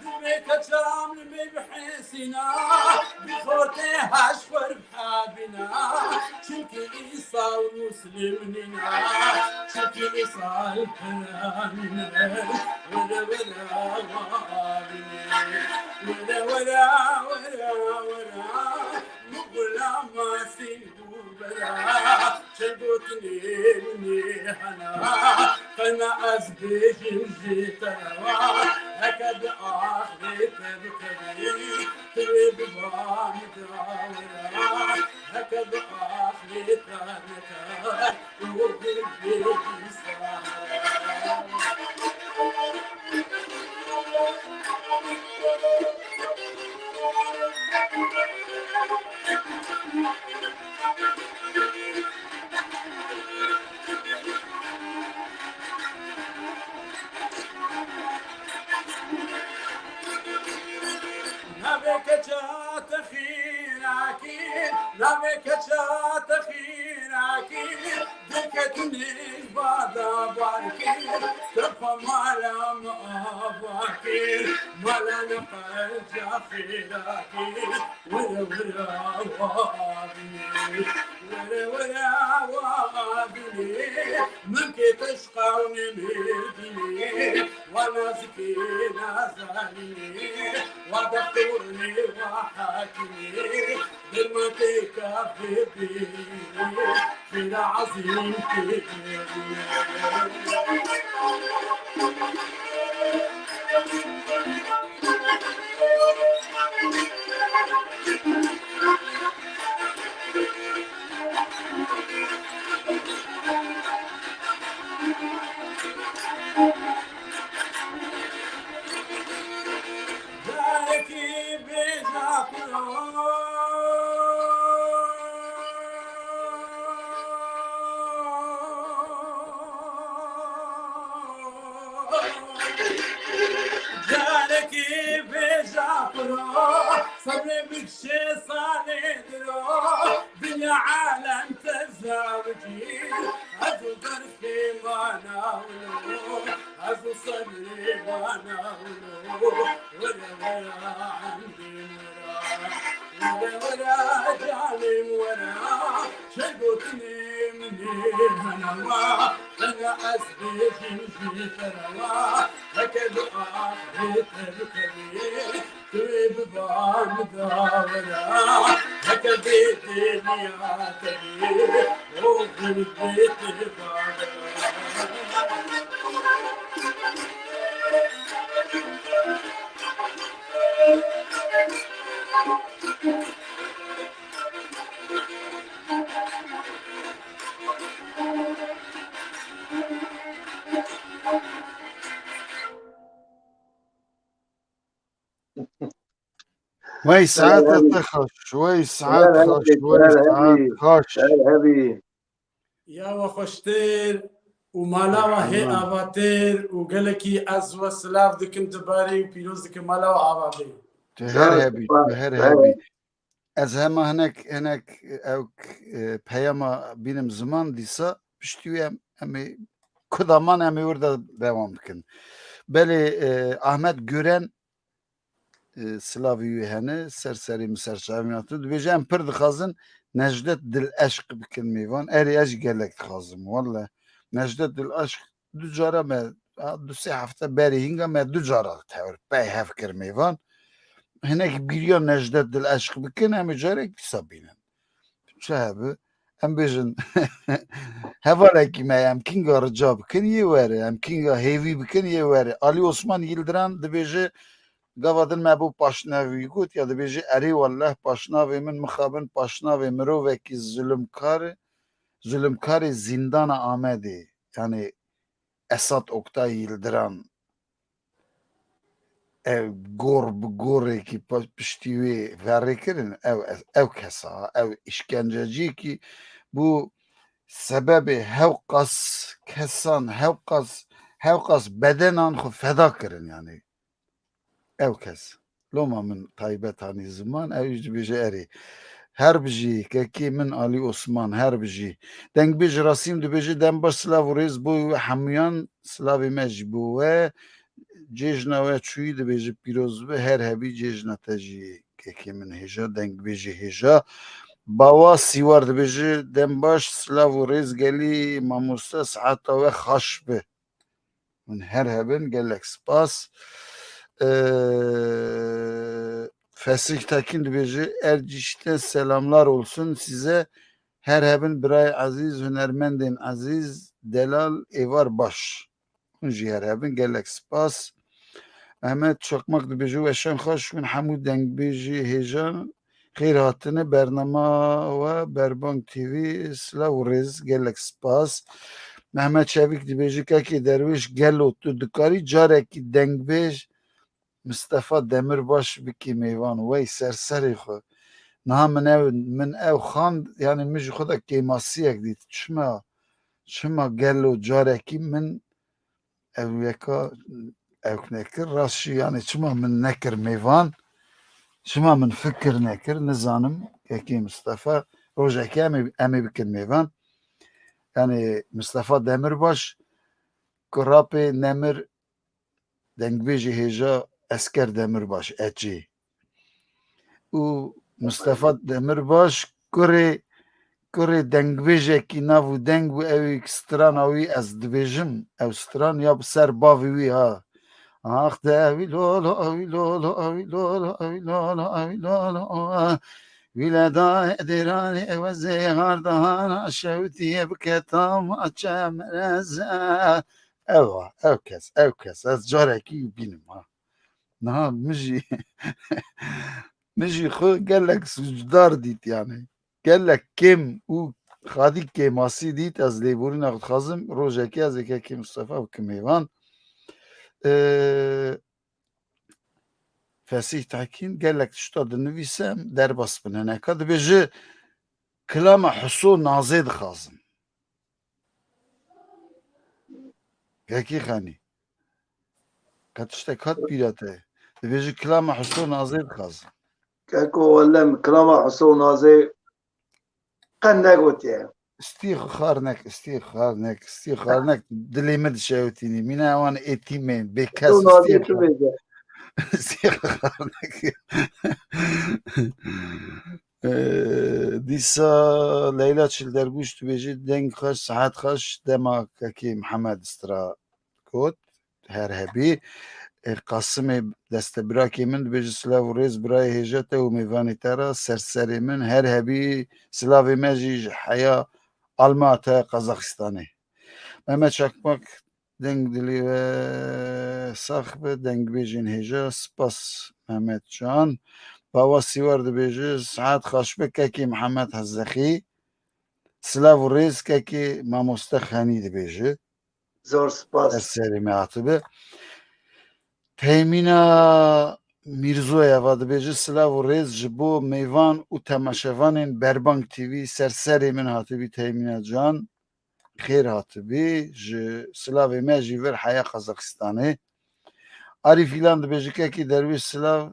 dibê keça min me bihesîna, bi xortê heş xwer bhabîna, çimkî îsal muslim nîna, çimkî îsal peran nîna, were were wabîne, were were were were, min gulama sîn bû bera, çend gotinê min ê hena, qena ez bêjim jê te rewa, heke bi axirê te bikevî, tu wê bi ba min de were, heke bi axirê te neke, û bêjî sahra. Keça te xîrakî, navê keça te xîrakî, dike tu nêj bada barkî, tu xwe mala min ava kir, mala li qeca xîrakî, wira wira wabî, wira wira wabî, min kê teşqa û nêmêdî, wa nazikê nazanî. Wa dextûrê wa hekîmê, derman tê kafê bêrî, xêra ezîm tê bêrî. Carekî bêja kuro. Carekî bêja kuro. Sebrê bikşê salê diro. Dinya alem tezawicî. Ez û derfê mana wilo. Ez û sebrê mana wilo. Were were endê min were. Were were canê min were. Çi gotinê min ê hene wa. Hene ez bêjim jî te re wa. Heke li axirê te bikevî. Tu ê bi ba min de were. Heke bê têliya te bî. Oxir bê te ba min de. Wey saet te xweş, wey saet xweş, wey saet xweş. Ya we xweştir û mala we hê avatir û gelekî ez we silav dikim, dibarî û pîroz dikim, mala we ava bê. Tu her hebî, tu her hebî. Ez hema hinek, hinek ew k-, e, peyama bînim ziman dîsa, piştî wê em, em ê kudaman em ê wir de dewam bikin. Belê, e, Ahmet Gören, e, silavî wê hene, ser serê min ser çavîna tu. Dibêje, em pir dixwazin Necdet Dileşq bikin mêvan. Erê, ez jî gelek dixwazim. Welle, Necdet Dileşq du cara me, a, du sê hefte berê hînga me du cara tewr pey hev kir mêvan. Hinek bîriya Necdet Dileşq bikin, em ê carek dîsa bînin. Çi hebe? Em bêjin, hevalekî me, em kînga rica bikin, yê were, em kînga hêvî bikin, yê were. Ali Osman Yildiran dibêje, gava din me bo paşnavî got, ya dibêje, erê welleh paşnavê min mixabin paşnavê mirovekî zulmkar e, zulmkarê zîndana Amedê, yanî Esat Oktay Yildiran, ev gor bi gorekî pa-, piştî wê verê kirin, ew, ew kesa, ew îşkenceciyekî bû, sebebê hewqas kesan, hewqas, hewqas bedenan xwe feda kirin, yanî. Ew kes. Loma min taybet anî ziman, ew jî dibêje erê. Her bijî, kekê min Alî Osman, her bijî. Dengbêj Rasîm dibêje, dem baş, silav û rêz bo we hemûyan, silavê me jî bo we. Cêjna we çûyî dibêje pîroz be, her hebî cêjna te jî kekê min hêja, dengbêjê hêja. Bawa Sîwar dibêje, dem baş, silav û rêz gelî mamoste, saeta we xaş be. Hûn her hebin, gelek spas. Ee, Fesih Tekin dibêje, Erciş'ten selamlar olsun size. Her hebin biray ezîz, hunermendên ezîz, delal, êvar baş. Hûn jî her hebin, gelek spas. Mehmet Çakmak dibêje, weşan xweş, hûn hemû dengbêjî hêjan. Xêr hatine bernama we Berbang T V, silav û rêz, gelek spas. Mehmet Çevik dibêje, kekê Derwêş, gelo tu dikarî carekî dengbêj Mistefa Demirbaş bikî mêvan? Wey ser serê xwe. Niha min ew, min ew xand, yanî min ji xwe de kêmasiyek dît. Çima, çima gelo carekî min ew yeka ewk nekir. Rast jî, yanî çima min nekir mêvan? Çima min fikir nekir, nizanim, Kekê Mistefa, rojekê em ê, em ê bikin mêvan. Yani Mistefa Demirbaş, kurapê Nemir, dengbêjê hêja Esker Demirbaş, Ecê. Û Mistefa Demirbaş, kurê, kurê dengbêjekî nav û deng bû, ew ê strana wî ez dibêjim, ew stran ya bi ser bavê wî ha. Ax de wî lo lo, wî lo lo, wî lo lo, wî lo lo, wî lo lo. Wî le da dêranê wezê hardana şewtiyê bike tama çemreze. Ew a, ew kes, ew kes. Ez carekî bînim ha. Niha min jî, min jî xwe gelek sûcdar dît yani. Gelek kêm û xadî kêmasî dît. Ez lêborîna xwe dixwazim. Rojekê ez ê Kekê Mistefa bikim mêvan. Ee, Fesîh Tekîn gelek tişta dinivîse, em derbas bin. Hineka dibêje, kilama Huso Nazê dixwazim. Kekî Xenî. Qet tiştek hat bîra te? Dibêje, kilama Huso Nazê dixwazim. Keko, welle min kilama Huso Nazê qet negotiye. Stî xwe xar nek, stî xwe xar nek, stî xwe xar nek, dilê min dişewitînî. Mîna ewan êtîm ê, bêkes, Huso Nazê stî xwe tu xar bêje. Stî xwe xar nek. Ee, dîsa Leyla Çildergûş dibêje, deng xweş, sihet xweş, dema Kekê Mihemed stira got, her hebî. Ê, Qasimê destebirakê min dibêje, silav û rêz birayê hêja te û mêvanê te re, ser serê min, her hebî, silavê me jî ji heya Almata Qazaxistanê. Mehmet Çakmak, deng dilê we sax be, dengbêjên hêja, spas Mehmet Can. Bawa Sîwar dibêje, sihet xweş be, Kekê Mihemed Hezexî, silav û rêz, Kekê Mamoste Xenî dibêje. Zor spas. Ser serê me hatibe. Teymîna Mîrzoyeva dibêje, silav û rêz ji bo mêvan û temaşevanên Berbang T V, ser serê min hatibî Teymîna Can. Xêr hatibî, ji silavê me jî vir heya Qazaxistanê. Arîf Îlan dibêje, Kekî Derwîş silav,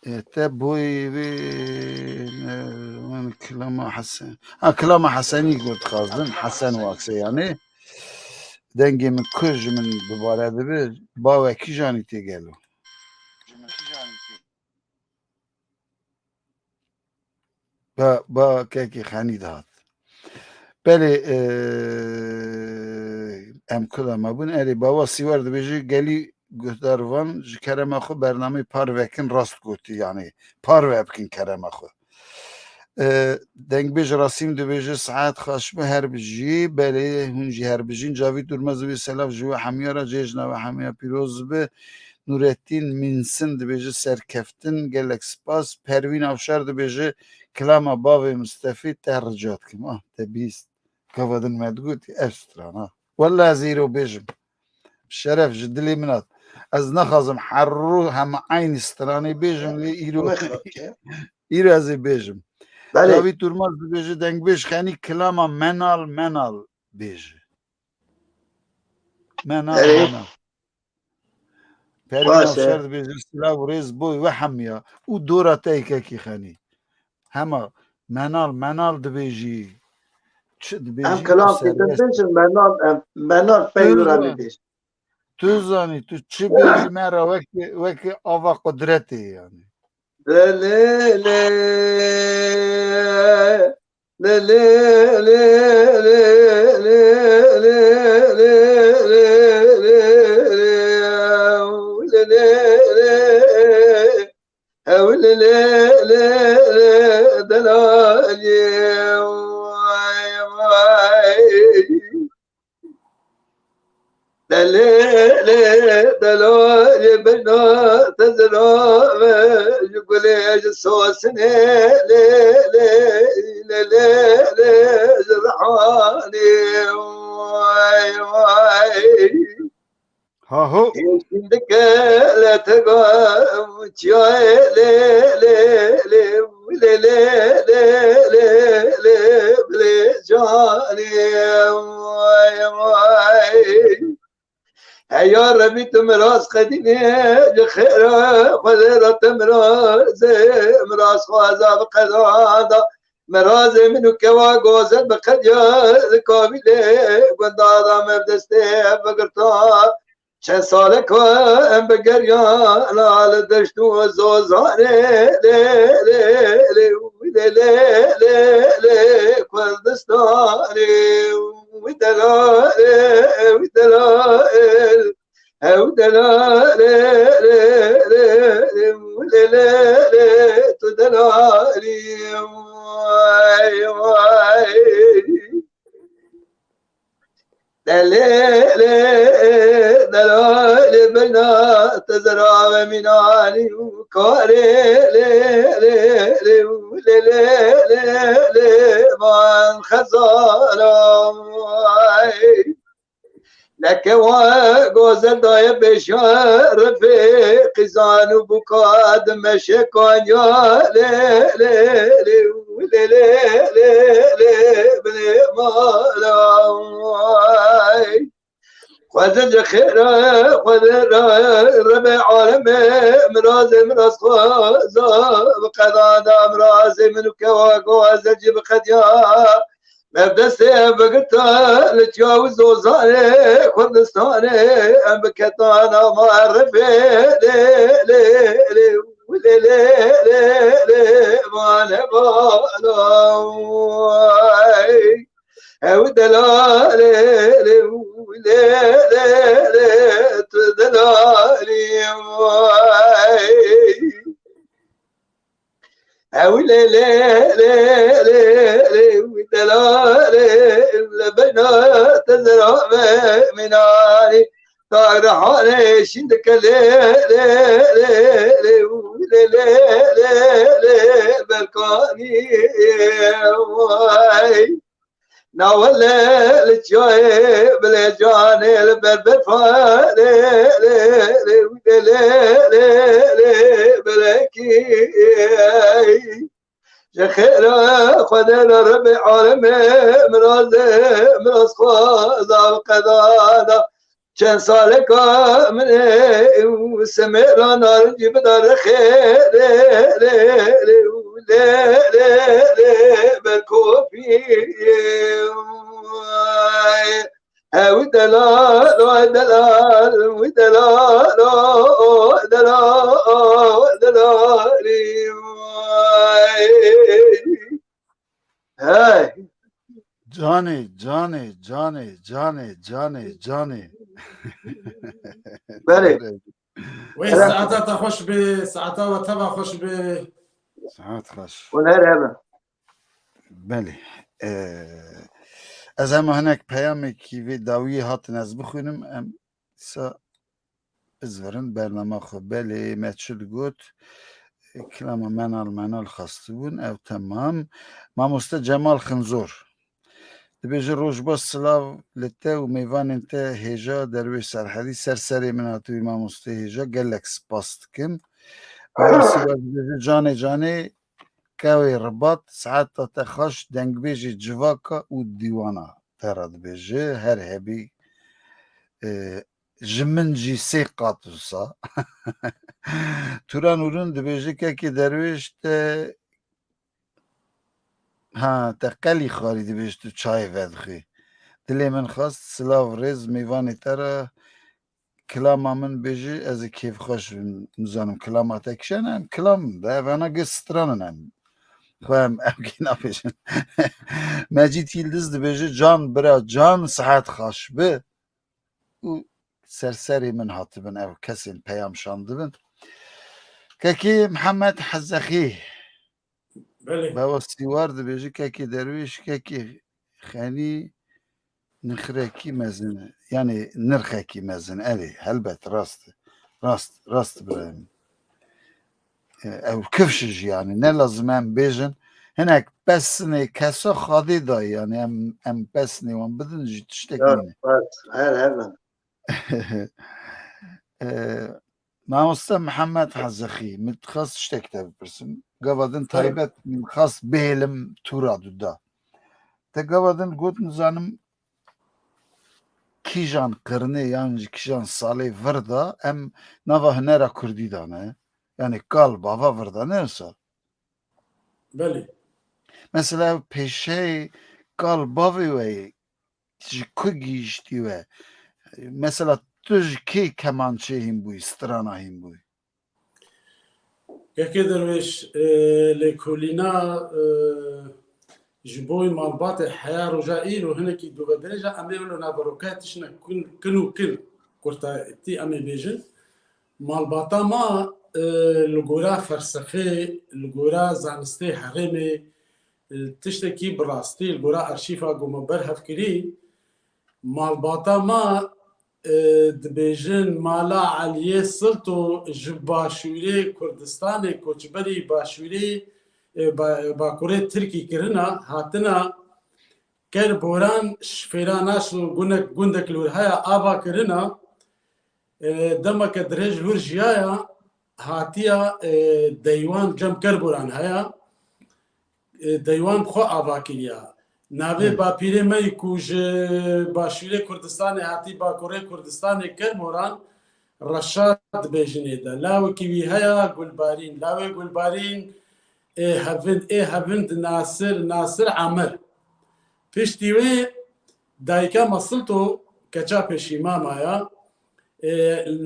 e, te boyê vê, e, min kilama Hesen. Ha, kilama Hesenî got dixwazin, Hesen Wakse yani. Dengê min ku ji min dubare dibe, bawekî janî tê gelo. Ba, ba Kekî Xenî dihat. Belê, e, em kula me bûn. Erê, Bawa Sîwar dibêje, gelî guhdarvan ji kerema xwe bernameyê parve kin, rast gotî, yani parve bikin kerema xwe. E, dengbêj Rasîm dibêje, sihet xweş be, her bijî. Belê, hûn jî her bijîn. Cavîd Durmez dibê, selav ji we hemiya re, cejna we hemiya pîroz be. Nurettin Minsin dibêje, serkeftin, gelek spas. Pervîn Avşar dibêje, kilama bavê Mistefî te rica dikim. Ah, te bîst. Gava din me digot, ev stran, ha. Welle ez îro bêjim. Şeref ji dilê min hat. Ez naxwazim her rû hema eynî stranê bêjim, lê îro, îro ez ê bêjim. Belê. Cavîd Durmaz dibêje, dengbêj Xenî kilama menal, menal bêje. Menal, Belê. Menal. Pervîn Baş e. Avşar dibêje, silav û rêz boy we hemiya û dora te yekekî Xenî. Hema menal, menal dibêjî. Çi dibêjî? Em kelam kêtin bêjin, menal, em, menal peyvra bibêjin. Tu zanî, tu çi bêjî me re wekî, wekî ava qudretê yani. Lê, lê, lê. Delê, lê, delê, bina tezra ve, ji gulê, ji sosinê, lê, lê, lê, lê, lê, ji rihanê, vay, vay. Ha ho. Êşîn dike le tega, çiyayê, lê, lê, lê, lê, lê, lê, lê, lê, lê, canê, vay, vay. Heya Rebî tu miraz qedînê, li xêra Xwedê re te mirazê, miraz xwaza bi qedanda. Mirazê min û kewa gozel bi qediya li Kabilê gunda da me bi destê bigirta. Çend salek em bi geriyana li deşt û zozanê lê, lê, lê, lê, lê, lê, lê, Kurdistanê wî delalê, wî delalê. Ew delalê, lê, lê, lê, lê, lê, lê, tu delalî, vay, vay. Delê, lê, delalê beyna te zerave mînanî û karê, lê, lê, lê, lê, lê, lê, lê, van xezala, vay. Leke we gozel daye pêşa refê qîzan û bûka di meşe kanya lê, lê, lê, lê, lê, lê, lê, binê mala. Xwedê ji xêra, xwedê re, rebê alemê, mirazê miraz xweza, bi qedanda mirazê min û kewa gozel jî bi qediya. Mevdestê ev bigirta li çiya û zozanê Kurdistanê, em biketana marifê lê, lê, lê, lê, lê, lê, lê, vane bala. Ew delalê lê, lê, lê, lê, tu delalî. Ew lê lê lê lê lê wî delalê li beyna te zerave mînanî. Tagrehanê şîn dike lê lê lê lê wî lê lê lê lê berkanî. Way. Nawele li çiyayê bilê canê li ber berfa lê, lê, lê, lê, lê, lê, lê, belekî. Ji xêra Xwedê re Rebê alemê mirazê, miraz xweza bi qedana. Çend saleka min ê û semêra narincî bida rexê lê, lê, lê, lê, lê, lê, berkopî. Ew delal, oy delal, wî delal, o delal, o delalî. Hey. Canê, canê, canê, canê, canê, canê. Belê. Wê saeta te xweş be, saeta we teva xweş be. Saet xweş. Hûn her hebe. Belê. Ee, ez hema hinek peyamekî vê dawiyê hatin ez bixwînim. Em sa bizverin bernama xwe. Belê, me çi digot? Kilama menal menal xwestibûn. Ew temam. Mamoste Cemal Xinzor. Dibêje, roj baş, silav li te û mêvanên te hêja Derwêş Serhedî, ser serê min hatibû mamoste hêja, gelek spas dikim. Mamoste dibêje, canê canê, kewê ribat, saeta te xweş, dengbêjê civaka û dîwana te re dibêje, her hebî, e, ji min jî sê qat wisa. Turan Urun dibêje, kekê Derwêş te, ha, te qelî xwarî dibêj tu çayê vedixwî. Dilê min xwest, silav, rêz, mêvanê te re, kilama min bêjî, ez ê kêfxweş bim, nizanim kilama te kişe ne, em kilam de, ev ana gi stran in em. Xwe em, em kê nabêjin. Mecîd Yildiz dibêje, can bira can, sihet xweş bi. Û ser serê min hatibin ev kesên peyam şandibin. Kekê Mihemed Hezexî. Belê. Bewa Sîwar dibêje, kekê Derwêş, kekê Xenî nirxekî mezin e. Yanî nirxekî mezin, erê, helbet, rast e. Rast, rast birayê min. E, ew kifş e jî, yanî ne lazim em bêjin. Hinek pesinê kesa Xwedê dayî, yanî em, em pesinê wan bidin jî tiştek nîne. Her hebe. E, Mamoste Mihemed Hezexî, min dixwest tiştek te bipirsim. Gava din taybet min dixwest bihêlim tûra duda. Te gava din got, nizanim, kîjan qirnê yan ji kîjan salê vir de em nava hunera kurdî de ne? Yanî kal bava vir de ne wisa? Belê. Mesela ew pêşeyê kal bavê we yê ji ku gihîştî we? Mesela tu ji kê kemançeyê hîn bûyî, strana hîn bûyî? Kekê Derwêş, e, lêkolîna, e, ji bo malbatê heya roja îro hinekî dûvedirêj e, em ê wilo naverokayê tiştine kin, kin û kin kurtayetî em ê bêjin. Malbata ma, e, li gora felsefê, li gora zanistê herêmê, e, tiştekî bi rastî li gora arşîfa ku me berhev kirî, malbata ma, e, dibêjin mala Eliyê Silto ji başûrê Kurdistanê, koçberî başûrê, e, ba-, bakurê Tirkî kirina, hatina Kerboran, şifêra naşo gundek, gundek li wir heye, ava kirina, e, demeke dirêj li wir jiyaya, hatiya, e, deywan cem Kerboran heye. E, deywan bi xwe ava kiriya. Navê Hı. bapîrê me yî ku ji başûrê Kurdistanê hatî bakurê Kurdistanê Kerboran, Reşad dibêjinê de. Lawekî wî heya Gulbarîn. Lawê Gulbarîn ê hevind, ê hevind Nasir, Nasir Amer. Piştî wê dayika me Silto keça pêşî mama ya. E,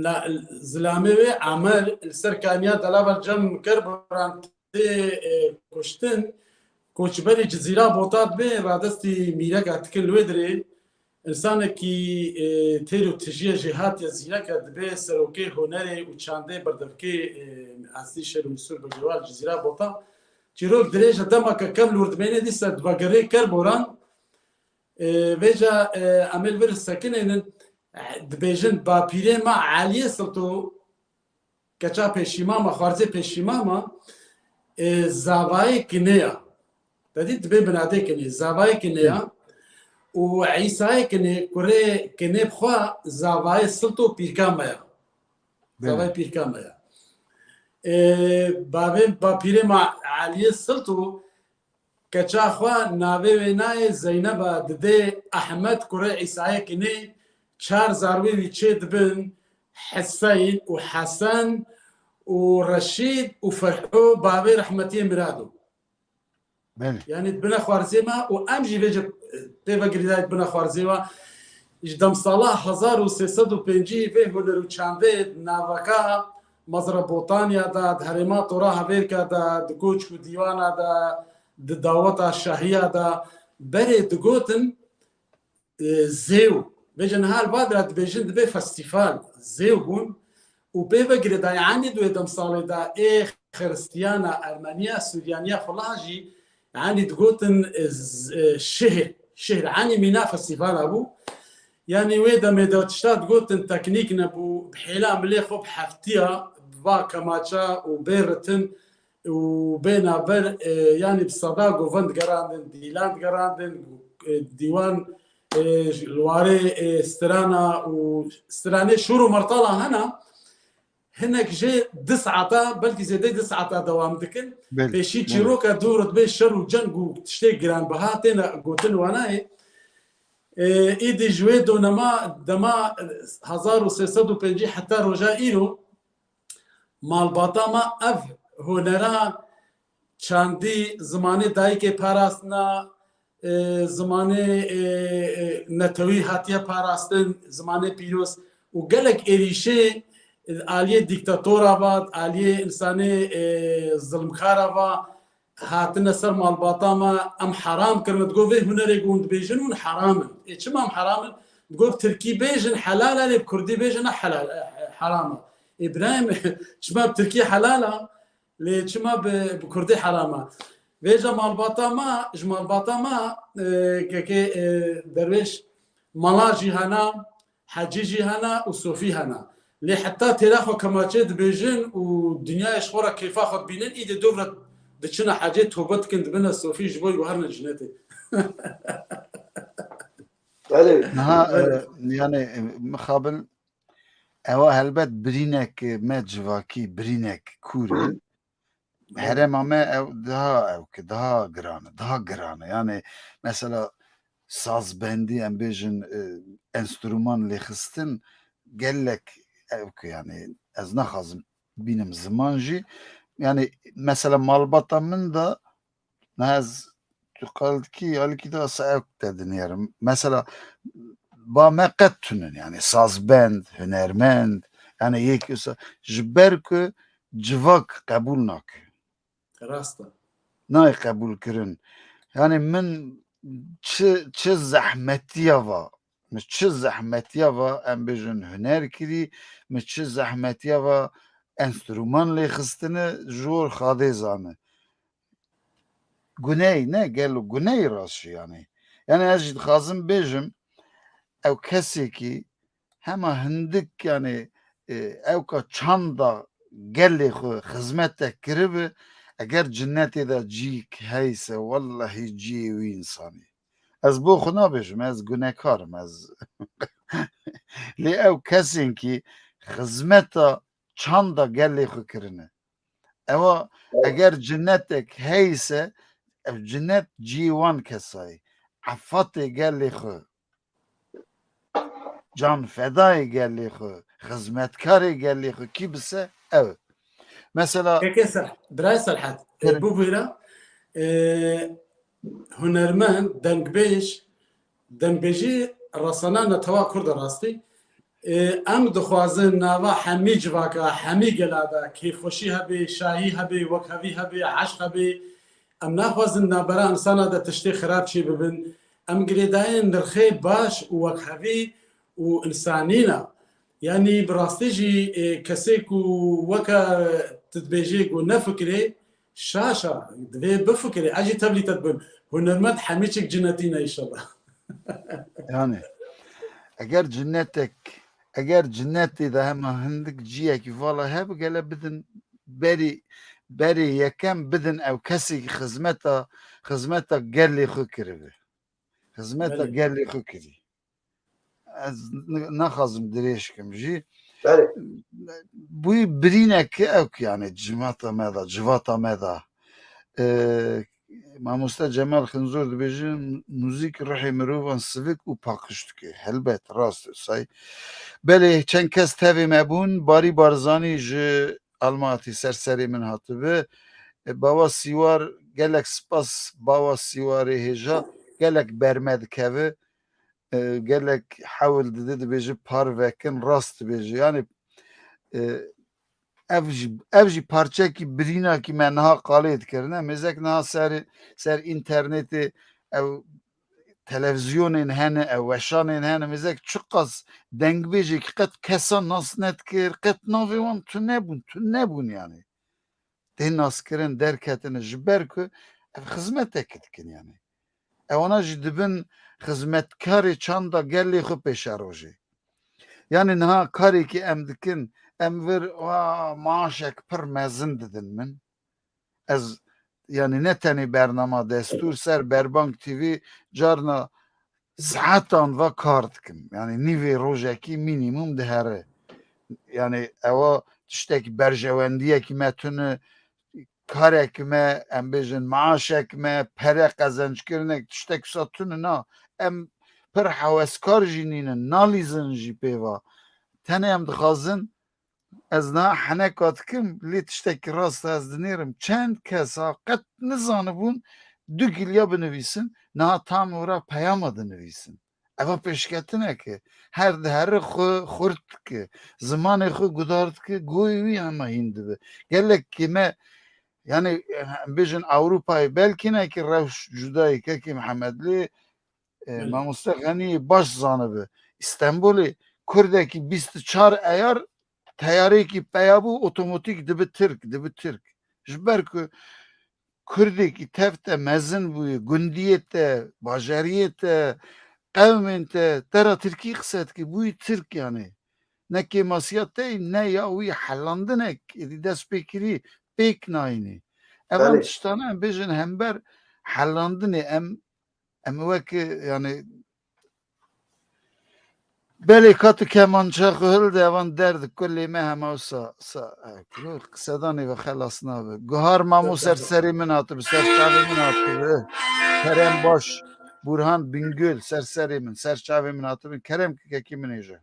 na-, zilamê wê Amer li ser kaniya delaval cem Kerboran tê, e, kuştin. Koçberî Cizîra Bota dibe, radestî mîreka dikin li wê dirê. Însanekî, e, têr û tijiyê jêhatî ye, zîrek e, dibe serokê hunerê û çandê berdevkê, e, Ezdî Şêr û Misûr Begêwal Cizîra Bota. Çîrok dirêj e, demeke kem li wir dimêne dîsa divegerê Kerboran. E, vêca, e, em ê li vir sekinênin, e, dibêjin bapîrê me Eliyê Silto, keça pêşîmama, xwarzê pêşîmama, e, zavayê kinê ya. Te dît dibê binadê kinê, zavayê kinê ya. Hı. Û Îsayê kinê, kurê kinê bi xwe zavayê Silto pîrka me ya. Belê. Zavayê pîrka me ya. E, bavê, bapîrê me Eliyê Silto, keça xwe navê wê nayê Zeyneba, didê Ehmed kurê Îsayê kinê, çar zarwê wî çê dibin Hiseyn û Hesen û Reşîd û Ferho bavê rehmetiyê Mirado. Belê. Yanî dibine xwarzê me û em jî vêce pê ve girêdayî dibine xwarzê we. Ji demsala hezar û sê sed û pêncî vê huner û çandê naveka Mezrabotanya de, di herêma Tora Hevêrka de, di koçk û dîwana de, di daweta şahiya de berê digotin, e, zêw. Vêce niha li va dira dibêjin dibe festîfal. Zêw bûn û pê ve girêdayî, yanî di wê demsalê de ê xiristiyana, ermeniya, sûriyaniya xulah jî, yanî digotin, e, z-, e, şihir. Şihir, yanî mîna festîfala bû. Yanî wê demê de tişta digotin teknîk nebû, bi hêla milê xwe bi heftiya, bi va kemaça û bê ritim û bê navber, e, yanî bi seda govend digerandin, dîlan digerandin, e, dîwan, e, ji, li warê, e, strana û stranê şûr û mertala hene, hinek jê du saeta, belkî zêdeyî du saeta dewam dikin. Belê, Pêşî belê. çîroka dûr dibe şer û ceng û tiştê giranbiha têne gotin wanayê. E, îdî ji wê donema dema hezar û sê sed û pêncî heta roja îro, malbata me ev hunera çandî, zimanê dayikê parastina, e, zimanê, e, e, netewî hatiye parastin, zimanê pîroz û gelek êrîşê, e, aliyê dîktatora ve, aliyê însanê, e, zilmkara ve, hatine ser malbata me, em heram kirine. Digot, vê hunerê ku hûn dibêjin, hûn heram in. Ê, çima em heram in? Digot, bi tirkî bêjin helal e, lê bi kurdî bêjin ne helal, e, e, heram e. Ê, birayê min, çima bi tirkî helal e, lê çima bi, bi kurdî heram e? Vêca malbata me, ji malbata me, e, kekê, e, derwêş, mala jî hene, Hecî jî hene û Sofî hene. Lê heta têra xwe kemaçê dibêjin û dinyayê ji xwe re kêfa xwe dibînin, îdî dûv re diçine hecê, tobe dikin, dibine Sofî, ji bo guherine cinetê. Belê. Niha, Belê. e, yani, e, mixabin, ewa helbet birînek, e, me civakî, birînek kûr e. Hı. Herêma me ew daha ew ki, daha giran e, daha giran e. Yani, mesela, sazbendî, em bêjin, e, enstrûman lêxistin gelek ew ku, yani, ez naxwazim bînim ziman jî. Yani, mesela malbata min de, ez tu qal dikî, alîkî de se ew te dinêrim. Mesela ba me qet tunin, yani sazbend, hunermend, yani yek wisa, ji ber ku civak qebûl nake. Rast e. Nayê qebûlkirin. Yani min çi, çi zehmetiya va, min çi zehmetiya va, em bêjin, huner kirî, min çi zehmetiya va enstrûman lêxistine, ji wir Xadê zane. Guney ne, gelo guney rast jî yani. Yani ez jî dixwazim bêjim, ew kesekî hema hindik, yani, e, ewka çanda gelê xwe xizmetek kiribi, eger cinnetê de cîk heyse, wellahî ciyê wî însanî. Ez bo xwe nabêjim, ez gunekar im, ez. Lê ew kesên kî xizmeta çanda gelê xwe kirine. Ewa, eger cinnetek heyse, ev cinnet cî wan kesayî. Efatê gelê xwe, can fedayê gelê xwe, xizmetkarê gelê xwe kî bise ew. Mesela Keke Ser-, Birayê Serhat, e, Kerem. Bibûra, e, hunermend, dengbêj, dengbêjî resana netewa Kurd e rastî. E, em dixwazin nava hemî civaka, hemî gela de kêfxweşî hebe, şahî hebe, wekhevî hebe, eşq hebe. Em naxwazin navbera insana de tiştê xirab çê bibin. Em girêdayên nirxê baş û wekhevî û insanî ne. Yanî bi rastî jî, e, kesê ku weke tu dibêjê ku nefikirê, şaş e, divê bifikirê. Ez jî tevlî te dibim. Hunermend hemî çik cinetî ne înşallah. Yani, eger cinnetek, eger cinnetê de hema hindik ciyekî vala hebe, gele bidin berî, berî yekem bidin ew kesê ki xizmeta, xizmeta gelê xwe kiribe. Xizmeta Belê. gelê xwe kirî. Ez n-, naxwazim dirêj kim jî. Belê. Bûyî birîneke ew ki, yani, cimata me de, civata me de. E, Mamoste Cemal Xinzor dibêje, muzîk ruhê mirovan sivik û paqij dike. Helbet, rast e, say. Belê, çend kes tevê me bûn, Barî Barzanî ji Almatî ser serê min hatibi. E, Bawa Sîwar, gelek spas Bawa Sîwarê hêja, gelek ber me dikeve. E, gelek hewl dide, dibêje par vekin, rast dibêje. Yani, e, ev jî, ev jî parçekî birînakî me niha qalê dikirine. Mêzek niha ser, ser înternetê ew televîzyonên hene, ew weşanên hene. Mêzek çiqas dengbêjekî qet kesa nas nedikir, qet navê wan tu nebûn, tu nebûn yani. Tê naskirin derketine ji ber ku ev xizmetekî dikin yani. Ewana jî dibin xizmetkarê çanda gelê xwe pêşerojê. Yani niha karêkî em dikin, em vir, wa, maaşek pir mezin didin min. Ez, yani ne tenê bernama destûr ser Berbang T V carna saetan va kar dikim. Yani nîvê rojekî mînîmum dihere. Yani ewa tiştekî berjewendiyekî me tune, karek me, em bêjin maaşek me, pere qezenckirinek, tiştek wisa tune na. Em pir heweskar jî nînin, nalîzin jî pê va. Tenê em dixwazin, ez niha heneka dikim, lê tiştekî rast ez dinêrim. Çend kesa qet nizanibûn du giliya binivîsin, niha tam wira peyama dinivîsin. Eva pêşketineke, her dihere xwe xurt dike, zimanê xwe gudar dike, goyê wî hema hîn dibe. Gelek kême, yani, em bêjin Ewropayê belkî nekî rewş cuda ye, kekê Mihemed, lê, e, Belê. Mamoste Xenî baş zanibe. Îstanbulê kurdekî bîst û çar eyar teyareyekî peya bû, otomatîk dibe tirk, dibe tirk. Ji ber ku kurdekî tev te mezin bûye, gundiyê te, bajariyê te, qewmên te, te ra tirkî qise dike, bûyî tirk yani. Ne kêmasiya te ye, ne ya wî, helandinek êdî dest pê kirî, pêk nayînî. Evan Belê. tiştane em bêjin hember helandinê em, em weke, yani, belê ka tu kemança xwe hilde, evan derd kulê me hema wisa, sa, e, kuro, qisedanê ve xelas nabe. Guhar mamo ser serê min hatibi, ser çavê min hatibi. Kerem baş. Burhan Bingöl, ser serê min, ser çavê min hatibin, kerem kekekî min êje.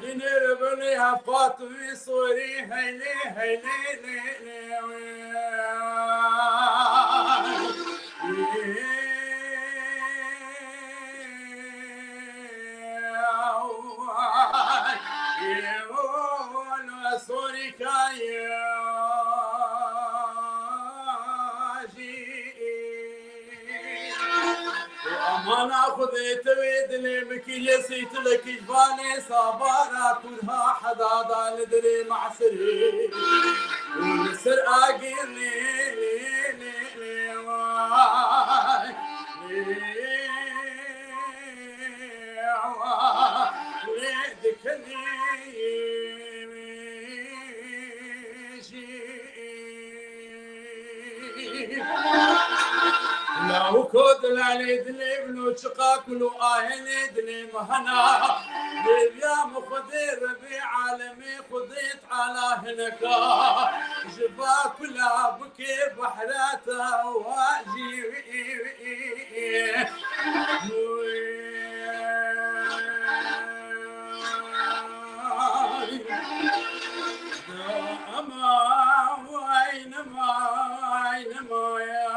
Dinê re binê hefa tu wî sorî heylê heylê lê lê wê. Sorî kayê jî. Amana Xwedê tewê dilê min kiriye seytilekî ji valê sabara kurha hedada li dirê mahsirê. Li ser agir lê lê lê lê vay. Lê vay. Lê dikenê jî. Lawiko dilalê dilê min û çiqa kul û ahênê dilê min hena. Lêviya min Xwedê Rebê alemê Xwedê Teala hineka ji va kula bike behrata wa jî. Ama vay nema, vay nema ya.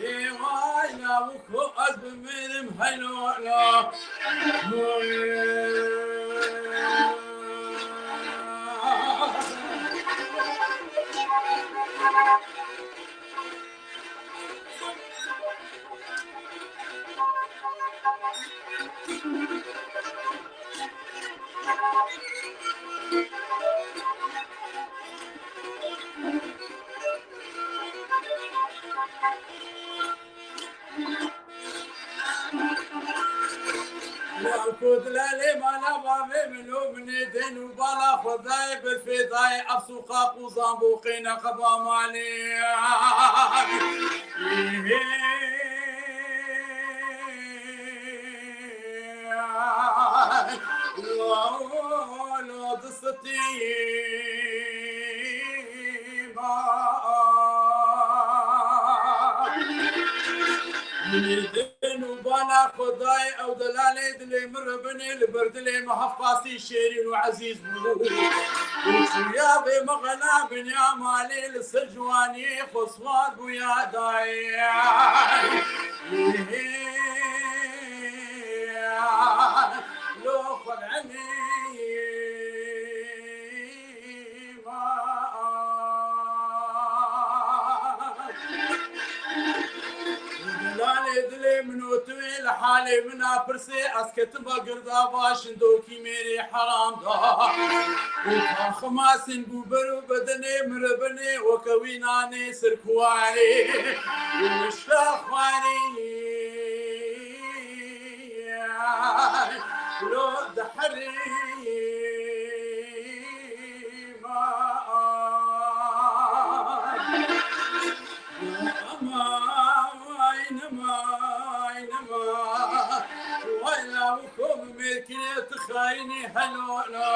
Ê vay la bu ko ez bimirim heylo la. Ya ku dilalê mala bavê min û minê dên û bala Xwedayê bi fêdayê efsûqa qûzan bû qêne qeba malê. Lo distî ma. Min ê din û bala Xwedayê ew delalê dilê min re binê li ber dilê min hevqasî şêrîn û ezîz bû. Û çûya vê mexela binya malê li ser ciwaniyê xwe siwar bûya dayê. Lo xwe lenê. Delalê dilê min û tu yê li halê min a pirsê, ez ketim ba girda va şindokî mêrê heram da. Û ka ximasên bû ber û bedenê min re binê weke wî nanê sirkuwarê. Û mişka xwarê. Lo diherî. Ama vay nema, vay nema. Vay la û kom mêrkirê tu xayinî helo la.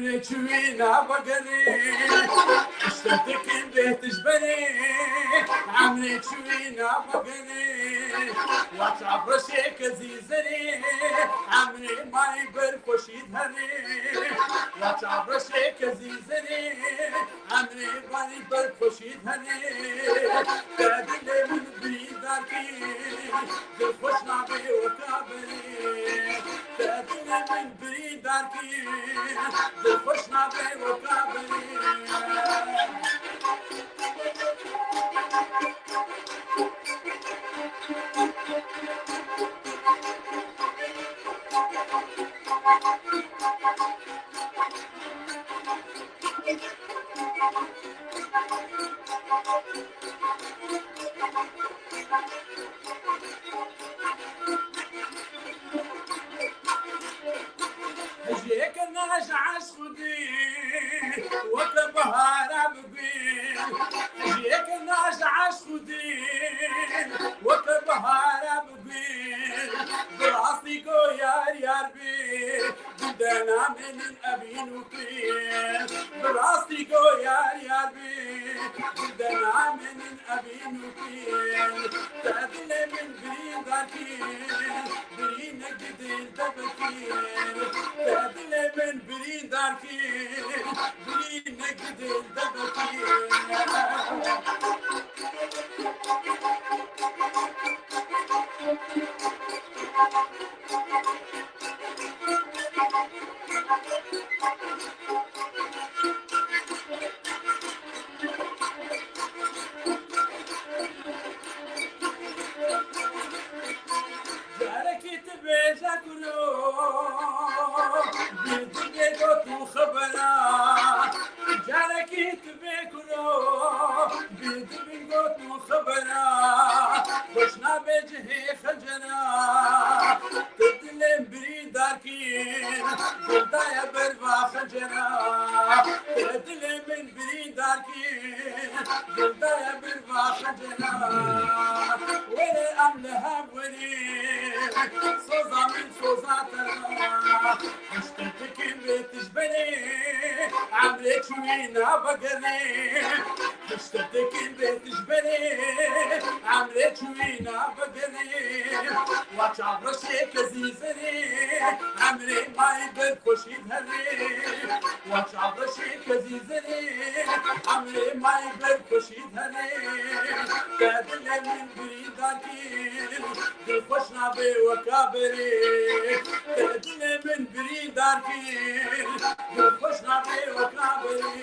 Çuwî nava gerê, işte dikin bê tijberê, emrê çuwî nava gerê, wa çavreşê kezî zerê, emrê mayî ber xweşî derê, wa çavreşê kezî zerê, emrê mayî ber xweşî derê, te dilê min birîndar kî, dilxweş nabê weka berê, te dilê min birîndar kî, dilxweş nabê weka berê. Hijê kirina ji eşq û dîn, weke bihara bigwîn. Hijê kirina ji eşq û dîn, weke bihara bigwîn. Bi rastî go yar yar bî, dil de namênin evîn û pîn. Bi rastî go yar yar bî, dil de namênin evîn û pîn. Te dilê min birîndar kî, birînek di dil de vekî. Te dilê min birîndar kî, birînek di dil de vekî. Carekî tu bêje kuro, bi dilê got û xebera. Carekî tu bê kuro, bi dilê got û xebera. Xweş nabe cihê xencera. Tu dilê min birîndar kî, dil daye ber va xencera. Tu dilê min birîndar kî, dil daye ber va xencera. Were em li hev werî, soza min soza te. Hişte dikin bê tijberê, emrê çûyî nava gerê. Hişte dikin bê tijberê, emrê çûyî nava gerê. Wa çavreşê kezî zerê, emrê mayî ber xweşî derê. Wa çavreşê kezî zerê, emrê mayî ber xweşî derê. Te dilê min birîndar kir, dilxweş nabê weka berê. Te dilê min birîndar kir, dilxweş nabê weka berê.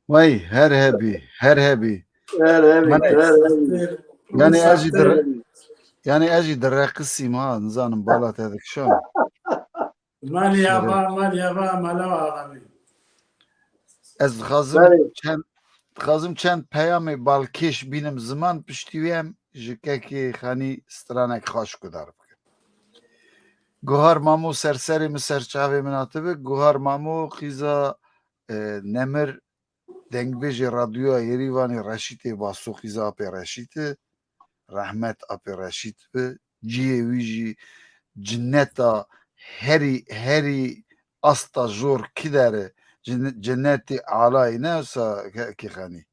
Wey, her hebî, her hebî. Her hebî, Mane, her hebî. Yani ez jî dir-, yani ez jî direqisîm ha, nizanim bala te dikişan. Malî ava, malî ava, mala axa bî. Ez dixwazim Belê. çend, dixwazim çend peyamê balkêş bînim ziman, piştî wê em ji kekê Xanî stranek xweş guhdar bikin. Guhar Mamo, serserê min, serçavê min hatibi. Guhar Mamo, qîza, e, nemir, dengbêjê radyoya Yerîvanê Reşîtê Vaso, qîza apê Reşît e. Rehmet apê Reşît bi. Cihê wî jî cineta herî, herî asta jor kidere. Cin-, cinetê alayî ne wisa ke-, kêxanî.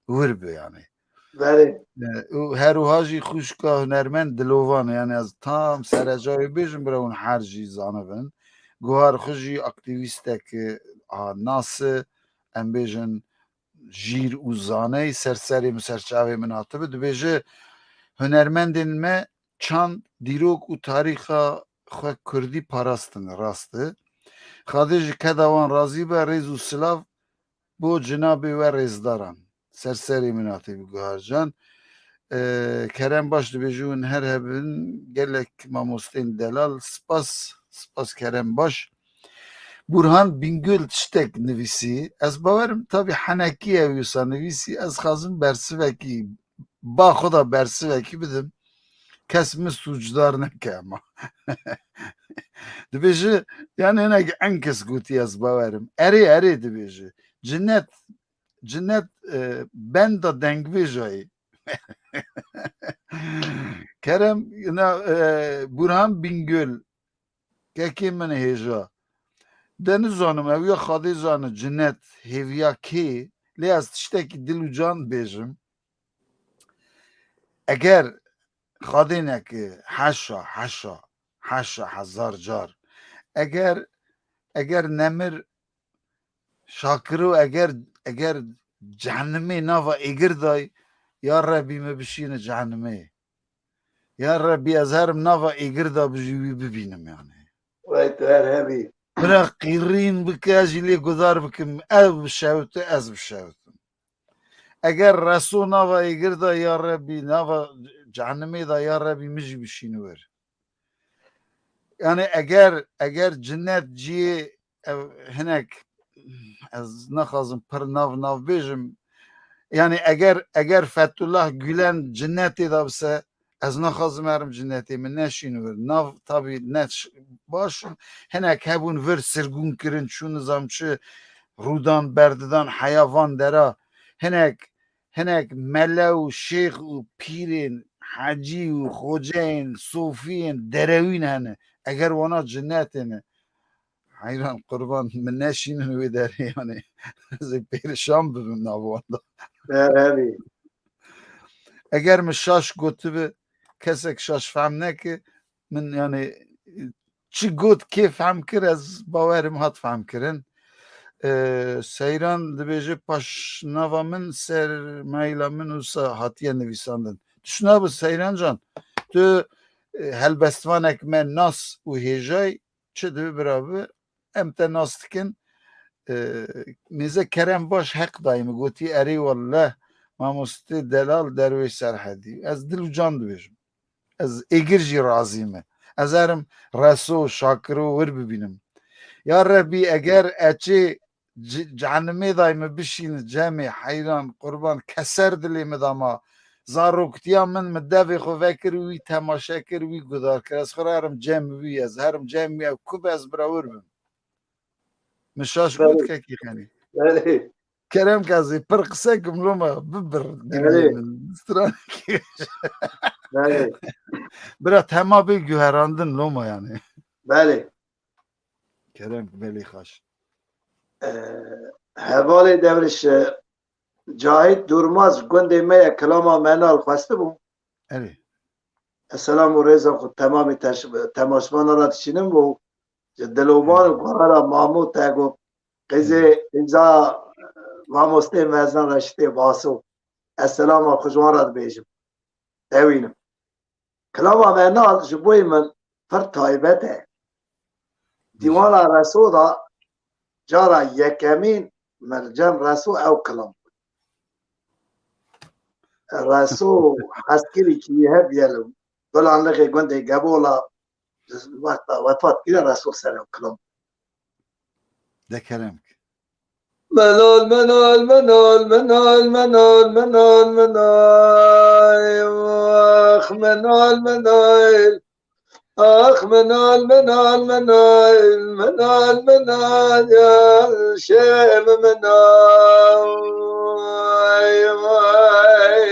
Wir bi yani. Belê. E, û her wiha jî xwişka hunermend Dilovan, yani ez tam sereca wê bêjim, bira hûn her jî zanibin. Guhar xwe jî aktîvîstek, a, nas e, em bêjin jîr û zaney, serserê min, serçavê min hatibi. Dibêje, hunermendên me çand, dîrok û tarîxa xwe kurdî parastin, rast e. Xwedê ji keda wan razî be, rêz û silav bo cinabê we rêzdaran. Serserê min hatî bi Guhar Can. Ee, kerem baş dibêjin, her hebin gelek mamostên delal. Spas, spas, kerem baş. Burhan Bingöl tiştek nivîsî. Ez bawerim tabî henekî ew wisa nivîsî. Ez xwazim bersivekî, ba xwe da bersivekî bidim. Kes min sûcdar neke ema. Dibêje, yani hinek en kes gotî ez bawerim. Erê, erê dibêje. Cinnet, cinnet, e, benda dengbêjayê. Kerem, na, e, Burhan Bingöl, kekê min hêja. De nizanim, ew ya Xadê zane, cinnet, hêviya kê, lê ez tiştekî dil û can dibêjim. Eger Xadê neke, heşa, heşa, heşa, hezar car. Eger, eger nemir Şakiro, eger, eger cehenimê nava êgir day, ya Rebî me bişîne cehenimê. Ya Rebî, ez herim nava êgir da bijî wî bibînim yani. Wey tu her hebî. Bira qîrîn bike, ez jî lê gudar bikim, ew bişewite, ez bişewitim. Eger Reso nava êgir da, ya Rebî, nava cehenimê da, ya Rebî, min jî bişîne wir. Yani eger, eger cinnet ciyê ev hinek, ez naxwazim pir nav nav bêjim. Yani eger, eger Fethullah Gülen cinnetê de bise, ez naxwazim herim cinnetê min neşîn vir. Nav tabî ne ş-, baş, hinek hebûn vir sirgûn kirin, çû nizam çi rûdan berdidan heya van dera. Hinek, hinek mele û şêx û pîrên, hecî û xoceyên, sofiyên derewîn hene. Eger wana cinnetê ne, Heyran qurban, min neşînin wê derê, yani. Ez ê pêrişan bibim nav wan de. Her hebî. Eger min şaş gotibi, kesek şaş fehm neke, min yani çi got kê fehm kir, ez bawerim hat fehm kirin. Ee, Seyran dibêje paşnava min ser maila min wisa hatiye nivîsandin. Tişt nabe Seyran can, tu, e, helbestvanek me nas û hêjay, çi dibe bira bi, em te nas dikin. E, mêze Kerem baş heq dayî min gotî, erê welleh, mamoste delal derwêş Serhedî. Ez dil û can dibêjim. Ez êgir jî razî me. Ez herim Reso, Şakiro wir bibînim. Ya Rebî, eger eçê ci-, cehenimê day min bişîn cemê, heyran, qurban, keser dilê min da ma. Zaroktiya min, min devê xwe vekir, wî temaşe kir, wî guhdar kir. Ez xwe re herim cem wî, ez herim cem wî, ew ku be ez bira wir bim. Min şaş got Belê. Kekî xenî. Belê. Kerem ke ez ê pir qise kim loma bibir Belê. Dilê min. Stranekî. Belê. Bira tema bê guherandin loma yani. Belê. Kerem, belê xweş. Ee, hevalê Devriş, e, Cahit Durmaz, gundê me ye, kilama me nal xwestibû. Erê. Ez selam û rêza xwe temamê teş-, temaşvana re dişînim û ji Diloban û Guhara Mamo te got, qizê, qîza mamostê mezin Reşîdê Baso. Ez selama xwe ji wan re dibêjim. Dewînim. Kilama me nal ji bo min pir taybet e. Dîwana Reso da cara yekemîn min cem Reso ew kilam bû. Reso heskirî kî hev yel Gulanlixê gundê Gebola wexta wefat kiriye Reso ser ew kilam. De kerem ke. Menal, menal, menal, menal, menal, menal, menal. Ax, menal, menal. Ax, menal, menal, menal, menal, menal, ya şem menal. Ay, ay.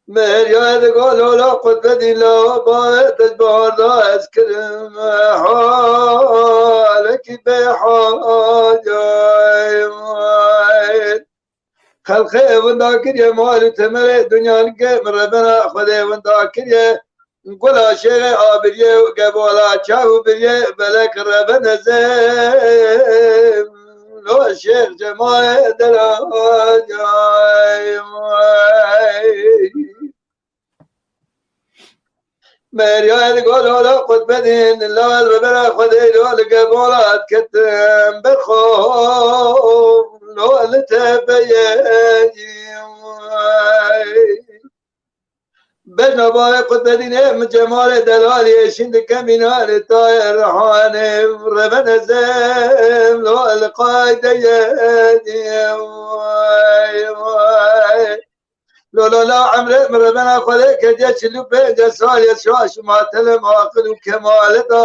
Merya di galola qutbedî la bae te baharda ez kirim halekî bêhal. Xelqê winda kiriye mal û temerê dinya li gem rebena Xwedê winda kiriye. Gula şêxê abiriye û gebola çav û biriye belek rebe nezem. Lo şêx Cemalê delal. Merya el gol ola qutbedin, la el rebera Xwedê lo li gebola ketim berxo. Lo li tepeye. Bejna bavê Qutbedînê min cemalê delalê şîn dike mînarê tayê rihanê. Revene zem lo li qaydeyê. Vay, vay. Lo, lo, la emrê min revena Xwedê kediye çil û pênc salê şaş û matelem aqil û kemalê da.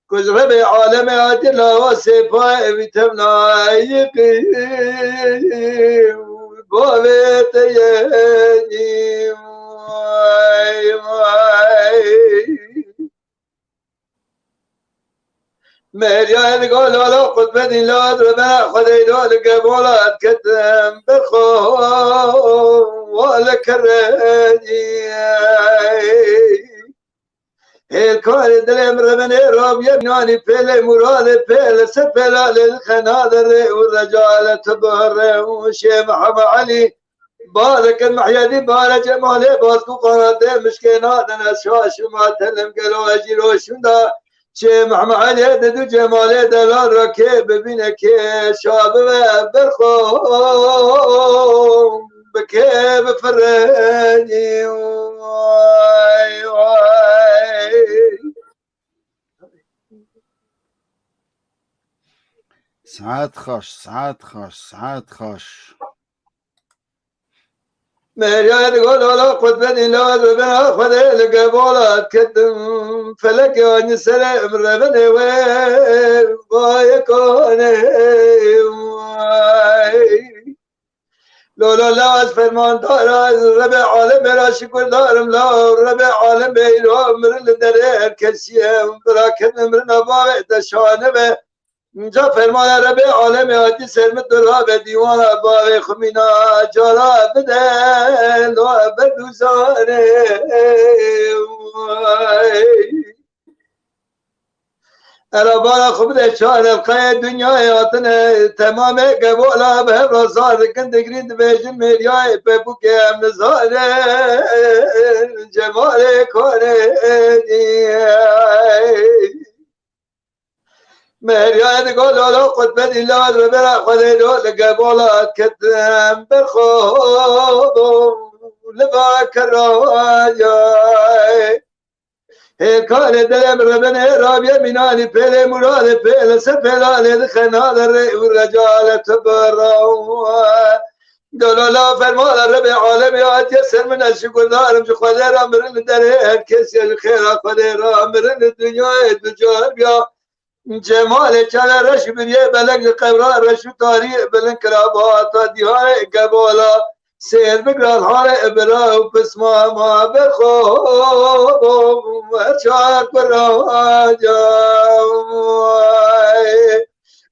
Ku ji Rebê alemê hatî lawa sêpayê wî tevna yiqî bavê te yenî. Vay, vay. Meriya digo lala Qutbedîn la revena Xwedê lo li gevola diketim berxo wa li kereyî. Hêlkarê dilê min remenê rabiyê mînanî pêlê muradê pêlê ser pêla lê dixena derê û recale tu birê û şê Mihemed Elî. Bareke Mehyedî, bare Cemalê, baskû qanatê mişkê nadin ez şaş û matelim gelo ez jî roşûnda. Çê Mihemed Elî, Didû Cemalê, delal ra kê bibîne kê şa bibe berxo bi kê bifirênî. Vay, vay. Saet xweş, saet xweş, saet xweş. Meriya digo lala Qutbedîn la revena Xwedê li gevola ketim. Felekê anî serê min revenê wê vayê kanê. Vay. Lala la ez fermandara Rebê alemê ra şikurdar im la Rebê alemê îro mirin li derê her kesî ye. Bira ketim mirina bavê te şane be. Ca fermana Rebê alemê hatî ser min tu rabe dîwana bavê xwe mîna cara bide lo berdûzanê. Vay. Erabara xwe bide çar elqeyê dinyayê hatine temamê gevola bi hev re zar dikin digrîn dibêjin mêriyayê pepûkê em nizanin cemalê konê. Meriya digo lala Qutbedîn la revera Xwedê lo li gevola ketim berxo li va kerayê. Hêlkarê dilê min rebenê rabiyê mînanî pêlê muradê pêlê ser pêla lê dixena derê û recale tu birê. Dolola fermana Rebê alemê hatiye ser min ez ji gundarim ji Xwedê ra mirin li derê her kesê ji xêra Xwedê ra mirin li dinyayê du car biya. Cemalê çavê reş biriyê belek li qebra reş û tarî bilind kira bata dîharê gevola sêr bikira harê bira û pismama berxo her çar kuraca.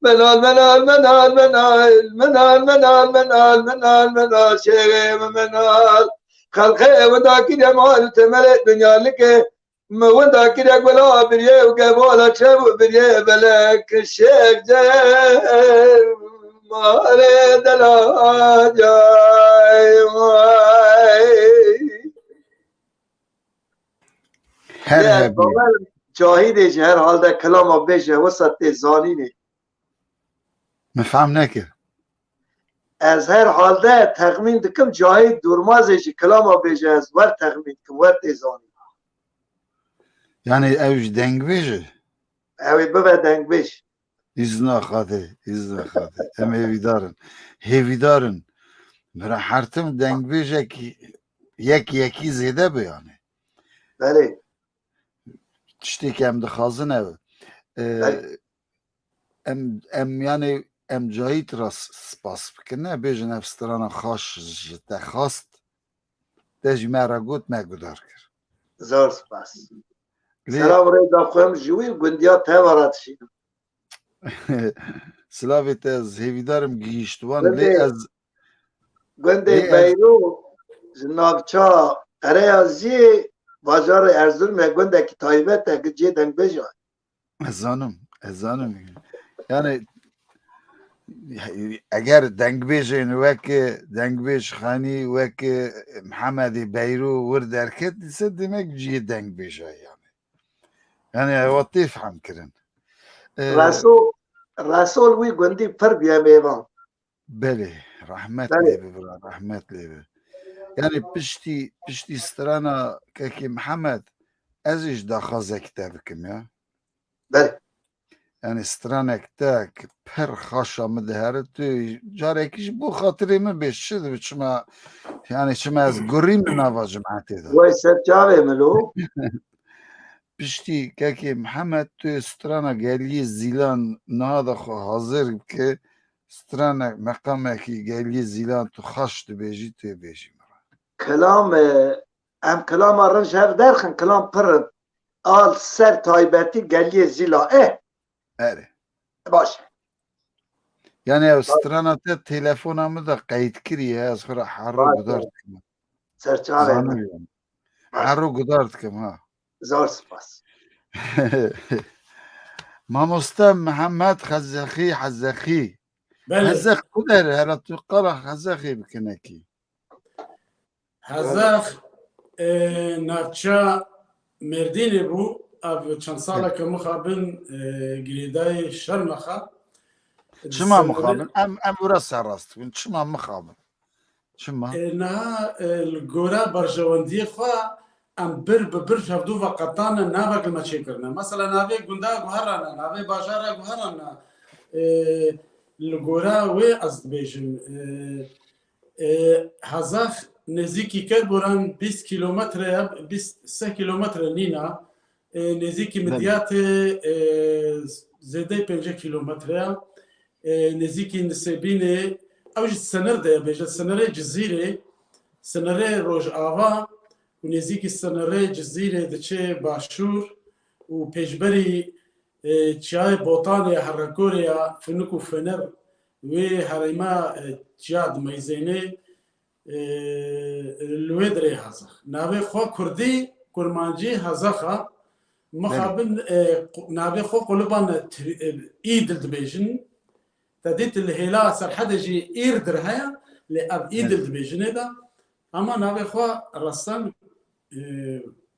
Menal, menal, menal, menal, menal, menal, menal, menal, menal, şêrê min menal. Xelqê winda kiriye mal temelê dinya like. Mi winda kiriye gula biriyê û gevala çev û biriyê belek şêk cemalê delacay. Her Lê ez hebî. Bawerim Cahîdê ji her halde kilama bêje wisa tê zanînê. Min fehm nekir. Ez her halde texmîn dikim Cahîd Durmazê ji kilama bêje ez wer texmîn dikim, wer tê zanîn. Yani ew ji dengbêj e? Ew ê bibe dengbêj. Îzna Xwedê, îzna Xwedê. Em hêvîdar in. Hêvîdar in. Mira hertim dengbêjek yek yekî zêde be yani. Belê. Tiştê ke em dixwazin ev e. Em, em, yani, em Cahît re s-, spas bikin, ne bêjin ev strana xweş ji te xwest, te jî me re got, me guhdar kir. Zor spas. Lê Selam rêza xwe em ji wî gundiya te ve re dişînim. Silavê te, ez hêvîdar im gihîşt wan, lê Gundê, ez, gundê lê ez Beyro ji navça Qereyaziyê bajarê Erzurumê gundekî taybet e, cihê dengbêjan. Ez zanim, ez zanim. Yani eger dengbêjên wek dengbêj Xanî, wek Mihemedê Beyro wir derket, dîse demek cihê dengbêja yani. Yani ewa tê fehm kirin. Ee, Resol, Resol wî gundî pir bîye mêvan. Belê, rehmet Belê. lê bi bira, rehmet lê bi. Yani piştî, piştî strana Kekê Mihemed, ez jî daxwazek te bikim ya. Belê. Yani stranek te ki pir xaşa min dihere, tu carekî ji bo xatirê min bêj, çi dibe, çima, yani çima ez gurî min nava cimetê de. Wey ser çavê min lo. Piştî Kekê Mihemed, tu strana Geliyê Zîlan niha de xwe hazir bike, stranek meqamekî Geliyê Zîlan tu xaş dibêjî, tu bêjî min re. Kelam, e, em kelama rin ji hev derxin, kelam pir in. Al ser taybetî Geliyê Zîla. Eh, Erê. baş. Yani ev strana te telefona min de qeyd kiriye, ez xwe re hero Baş, gudar baş. dikim. Ser çavê min. Zanibî. Hero gudar dikim ha. Zor spas. Mamoste Mihemed Xezexî, Hezexî. Belê. Hezex ku der, hera tu qala Xezexê bikinekî. Hezex, e, navça Mêrdînê bû. Ev çend saleke mixabin, e, girêdayê Şermexa. Çima mixabin? Em, em wira serrast bin. Çima mixabin? Çima? E, niha, e, li gora berjewendiyê xwe em bir bi bir hevdû veqetane navek li me çêkirine. Mesela navê gunda guherane, navê bajara guherane. E, li gora wê ez dibêjim. E, e, Hezex nêzîkî Kerboran bîst kîlometre ye, bîst sê kîlometre nîna. E, nêzîkî Midyatê, e, zêdeyê pêncî kîlometre ye. E, nêzîkî Nisêbînê, ew jî sinir de ye, bêje sinirê Cizîrê, sinirê Rojava û nêzîkî sinirê Cizîrê diçe başûr û pêşberî, e, çiyayê Botanê ya Herrekorê ya Finik û Fener wê herêma, e, çiya dimeyzêne, e, li wê dirê Hezex. Navê xwe kurdî, kurmancî Hezexa. Mixabin, e, qu-, navê xwe qulibane tri-, e, Îdil dibêjin. Te dît li hêla Serhedê jî Îrdir heye, lê ev Îdil dibêjinê de. Ama navê xwe restan, e,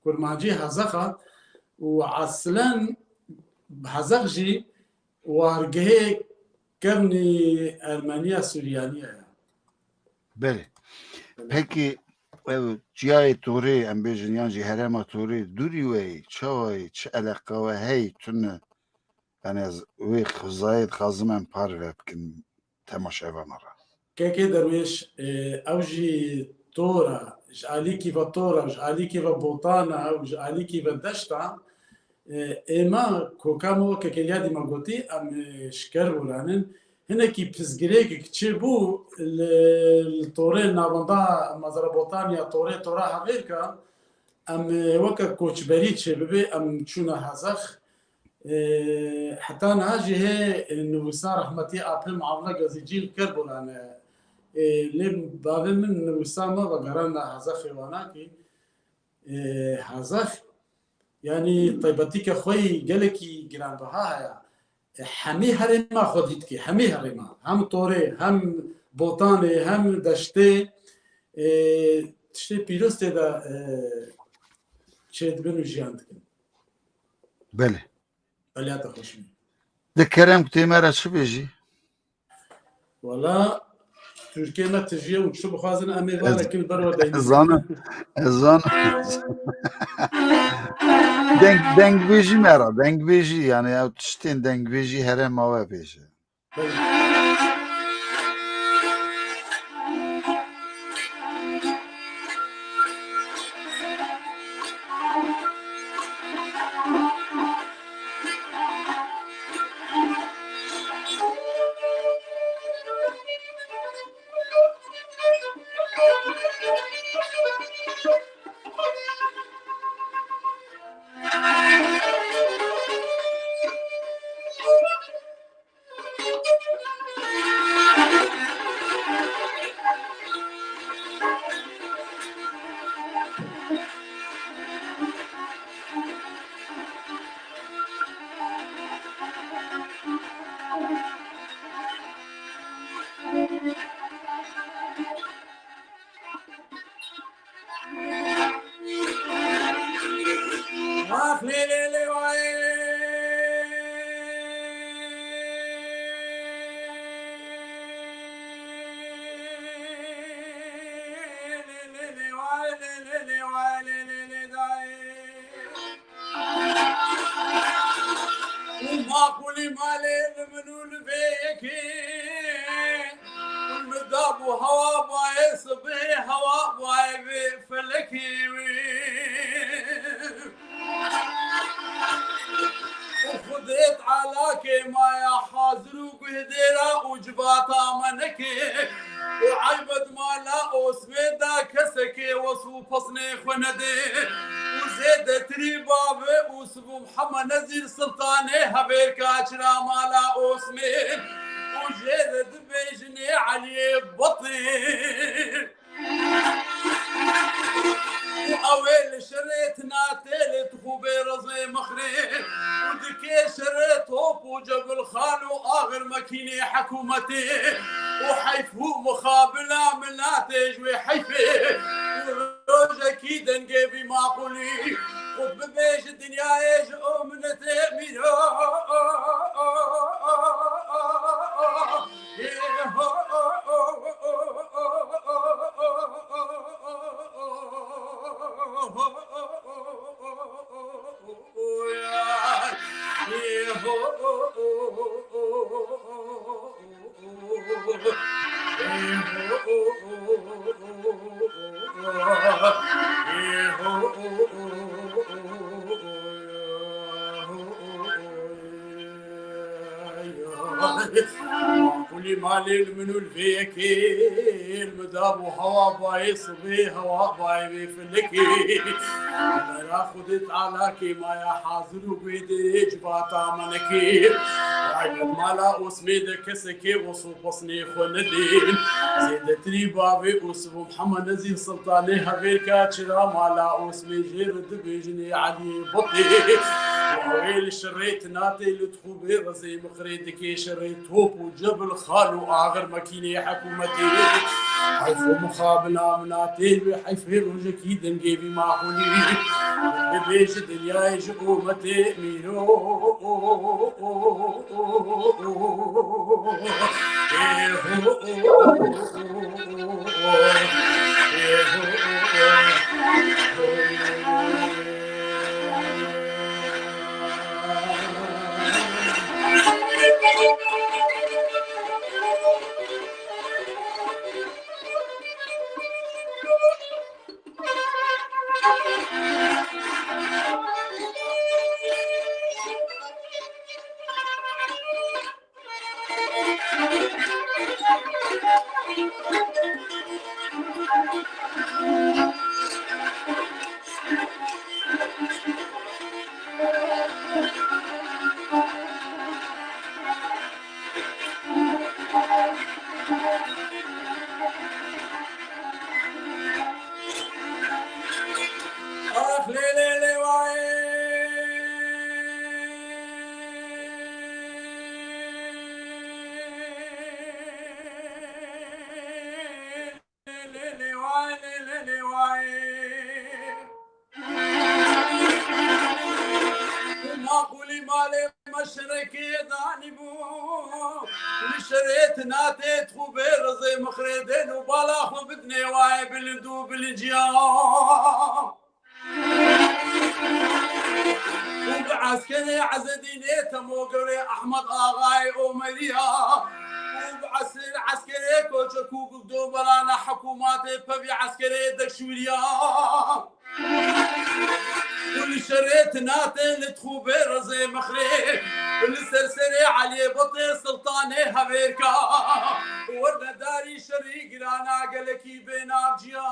kurmancî Hezexa û eslen Hezex jî wargehê kevnî Ermeniya Suryanî ye. Belê. Pekî ev çiyayê Torê, em bêjin, yan jî herêma Torê dûrî we yî, çawa yî, çi eleqa we heyî, tune? Yani ez wê xizayê dixwazim em parve bikin temaşevana re. Kekê Derwêş, e, ew jî tor e, ji alîkî ve tor e, ji alîkî ve botan e û ji alîkî ve deşt e. E, êma koka me weke keliya dî me gotî, em, e, ji Kerboran in. Hinekî pirsgirêkek çêbû li, li torê navenda Mezrabotanya, torê tora Hevêrka, em, e, weke koçberî çêbibe, em çûne Hezex. E, heta niha jî hê nivîsa rehmetî Apê Muavle Gazîcî li Kerboran e. E, lê bavê min nivîsa me vegeranda Hezexê Wanakê. E, Hezex, yanî taybetîke xwe yî gelekî giranbiha heye. E, hemî herêma xwe dî dike, hemî herêma. Hem torê, hem botanê, hem deştê, e, tiştê pîroz tê de, e, çêdibin û jiyan dikin. Belê. Beliyata xweşî. Di kerem ku tê me re çi bêjî? Wala Tirkiyê me tijî ye û çi bixwazin em ê vare kin ber we deynin. Ez zanim, ez zanim. Deng, dengbêjî me re, dengbêjî, yani ew tiştên dengbêjî herêma we bêje. Hewa bayê sibê, hewa bayê vê felekê wê. Û Xwedê Teala kê maya hazir û guhdêra û civata me neke. Û eyb e di mala Osmê de kesekê wesf û pesnê xwe nedê. Û zêdetirî bavê Ûsif û Mihemed Nezîr Sultanê hevêrka çira mala Osmê. Û jê re dibêjinê Eliyê Batê. Û ew ê li şerê tinatê li tixûbê rezê mixrê û dikê şerê top û cebilxan û axir mekînê hikûmetê û heyf û mixabila milatê ji wê heyfê û rojekî dengê vî maqûlî xwe bibêje dinyayê ji o minetê mîro. Kulî malê li min û li vê yekê li min dabû hewa bayê sibê, hewa bayê vê felekê. Bera Xwedê Teala kê maya hazir û guhêdê civata me nekê. Vay be mala Osmê de kesekê wesf û pesnê xwe nedê. Zêdetirî bavê Ûsif û Mihemed Nezîr Sultanê hevêrka çira mala Osmê jê re dibêjinê Eliyê Batê. Û ew ê li şerê tinatê li Xûbê rezê mixirê dikê şerê top û cebil xal û axir mekînê hikûmetê. Heyf û mixabina minatê wê heyfê rojekî dengê vî maqûlî. Bibêje dinyayê ji ometê mîro. Ax lê lê lê wayê. Lê lê lê wayê, lê lê lê wayê. Maqûlî malê meşrekê danîbû. Li şerê tinatê dixûbê rizê mixrê dên û bala xwe bidinê wayê bilind û bilinciya. Û bi eskerê Ezedînê Temogewrê Ehmed Axayê Omeriya. Û bi esir eskerê Koçek û Guldoberana hikûmatê pevî eskerê Dekşûriya. Û li şerê tinatê li dixûbê rezê mixrê. Li ser serê Eliyê Batê Sultanê hevêrka. Wernedarî şerî girana gelekî bê navciya.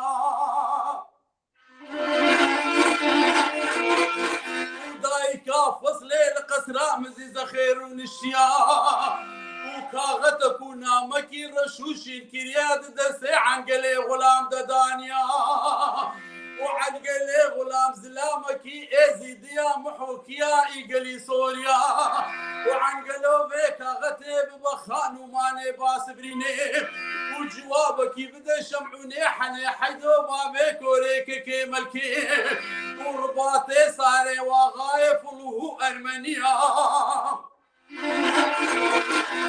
Û dayika Fezlê li qesra Mizîze xêr û niştiya. Û kaxetek û namekî reş û şîr kiriya di destê Engelê Xulam de daniya. Û Engelê Xulam zilamekî êzîdiya Mihokiya î gelî Soriya. Û Engelo vê kaxetê bibe xanûmanê Basibrînê. Û ciwabekî bide Şemûnê Henê Heydo bavê Korê Kekê Melkê. Û Ribatê Sarê Waxayê Fulû Ermeniya.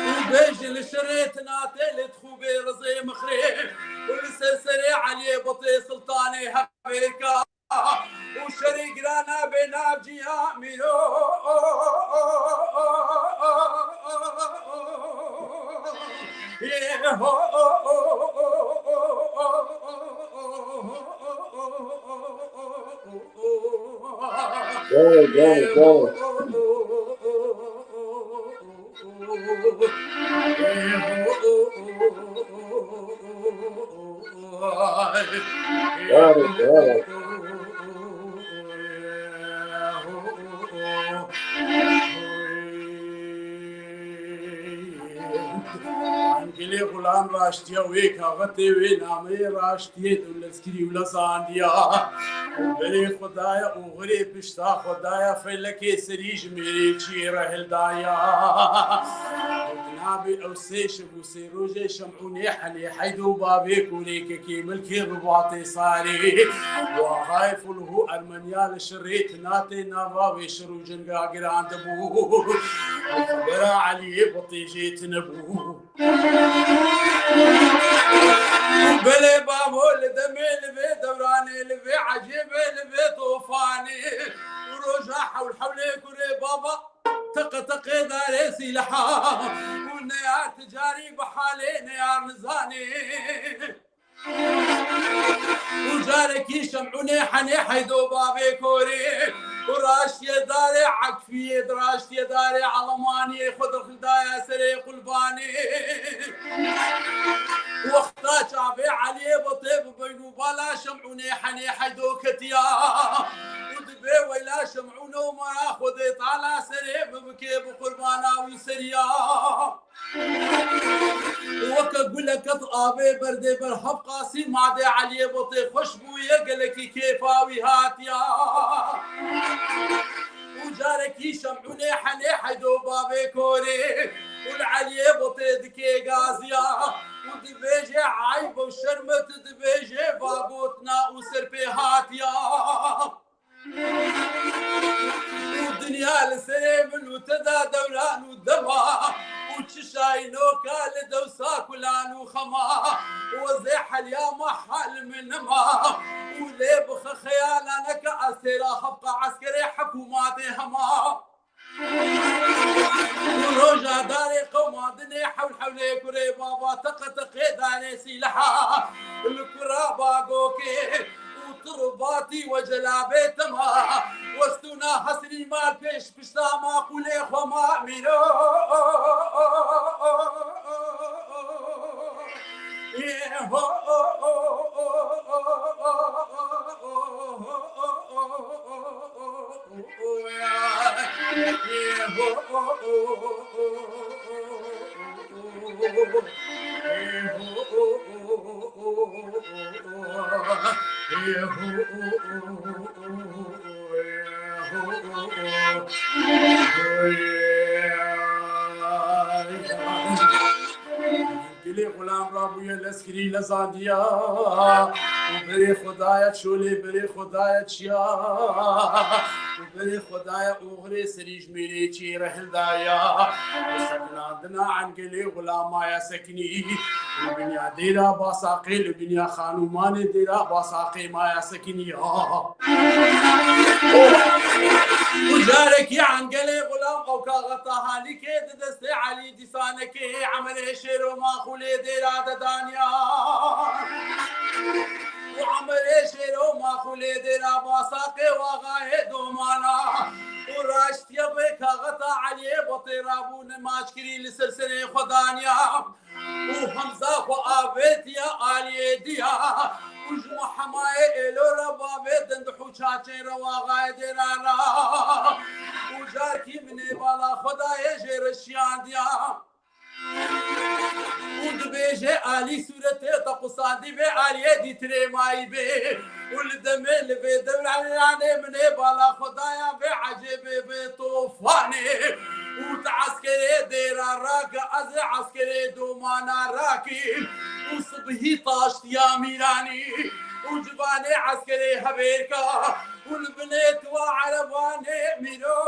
Û bêje li şerê tinatê li dixûbê rizê mixrê. Û li ser serê Eliyê Batê Sultanê hevêrka. Û şerî girana bê navciya mîro. Evet, evet, evet. Evet, evet. Angilê xulam raştiya wê kaxetê wê nameyê raştiyê dû lezkirî û lezandiya. Û berê Xwedaya oxirê pişta Xwedaya felekê serî ji mêrê çiyê re hildaya. Û nabê ew sê şev û sê rojê Şemûnê Henê Heydo bavê korêkekê milkê ribatê sarê. Û axayê Fulhû Ermeniya li şirê tinatê nava wê şir û cinga giran dibû. Û xebera Eliyê Bitê jê tune bû. Belê bavo li demê li vê dewranê li vê ecêbê li vê tofanê û roja hewl hewlê kurê baba teqe teqê darê sîleha û neyar ticarî bi halê neyar nizanê. Û carekî Şemûnê Henê Heydo bavê korê û raştiye darê Ekfiyê di raştiye darê Elemaniyê xwe dixildaya serê qulbanê. Wexta çavê Eliyê Bitê bi beynûbala Şemûnê Henê Heydo ketiya û dibê weyla Şemûno mara Xwedê Teala serê min bike bi qurbana wî seriya. Weke guleke di avê berdê ber hevqasî madê Eliyê Bitê xweş bûye, gelekî kêfa wî hatiya. Û carekî Şemûnê Henê Heydo bavê korê û li Eliyê Bitê dikê gaziya û dibêje eyb û şerm e, tu dibêje va gotina û serpê hatiya. Û dinya li serê min û te da dewran û dema û çi şayînoka li dewsa kulan û xema û ez ê heliya me hal min nema û lê bixe xeyala neke ez têra xefqa eskerê hikûmatê hema. Û roja darê qewmandinê hewl hewlê kurê bava teqe teqê darê sîleha li kura bagokê û tu ribatî we celabê tema westûna hesrî mal pêş pişta maqûlê xwe ma mîro. Dilê xulam rabûye lezkirî lezandiya. Û berê Xwedaya çolê, berê Xwedaya çiya. Û berê Xwedaya oxirê serî ji mêrê çiyê re hildaya. Û seknandina engelê xulamaya sekinî. Li binya dêra Basaqê, li binya xanûmanê dêra Basaqê maya sekiniya. Û carekî engelê xulam ew kaxeta halîkê di destê Elî Dîsanekê Emerê Şêro Maxûlê dêra de daniya. Û Emerê Şêro Maxûlê dêra Basaqê waxayê domana. Û raştiye vê kaxeta Eliyê Batê rabû nemaç kirî li ser serê xwe daniya. Û Hemza xwe avêtiye aliyê diya û ji Mihemayê Êlo re bavê dindih û çaçê re waxayê dêra ra. Û carkî min ê bala xwe dayê jê re şiyandiya. Û dibêje alî sûretê te qusandî vê aliyê dîtirê mayî bê. Û li demê li vê dewranê min ê bala xwe daya vê ecêbê vê tofanê. Û tu eskerê dêra rake, ez ê eskerê domana rakîm. Û sibhî taştiya mîranî û civanê eskerê hevêrka û li binê tiwa erebanê mîro.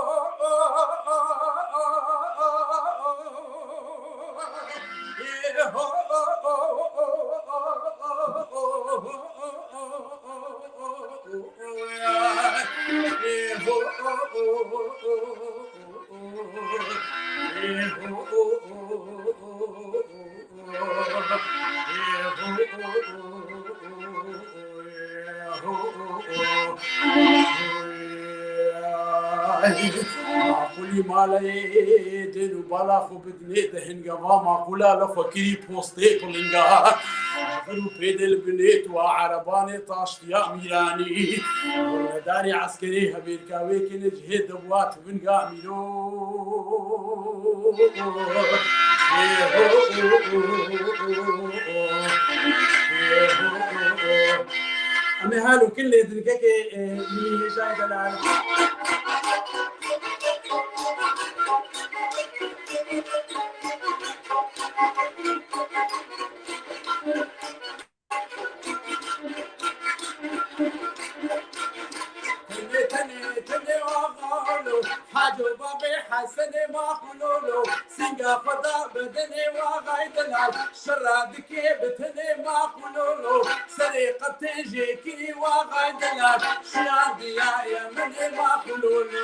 Maqûlî maleyê din û bala xwe bidinê di hinga va maqûla li xwe kirî postê pilinga. Ji vir û pêdê li binê tu a erebanê taştiya mîranî. Nedarî eskerî hevêrka wê kine cihê dibwa tivinga mîro. Em ê hal û kin lê dinkekê, e, mî hêjayê delal. Tenê, tenê, tenê axalo, Haco babê Hesenê Maxulolo, singa xwe da bedenê waxay delal, şira dikê bi tenê Maxulolo, serê qetê jê kirî waxay delal, şiyandiya ye minê Maxulolo.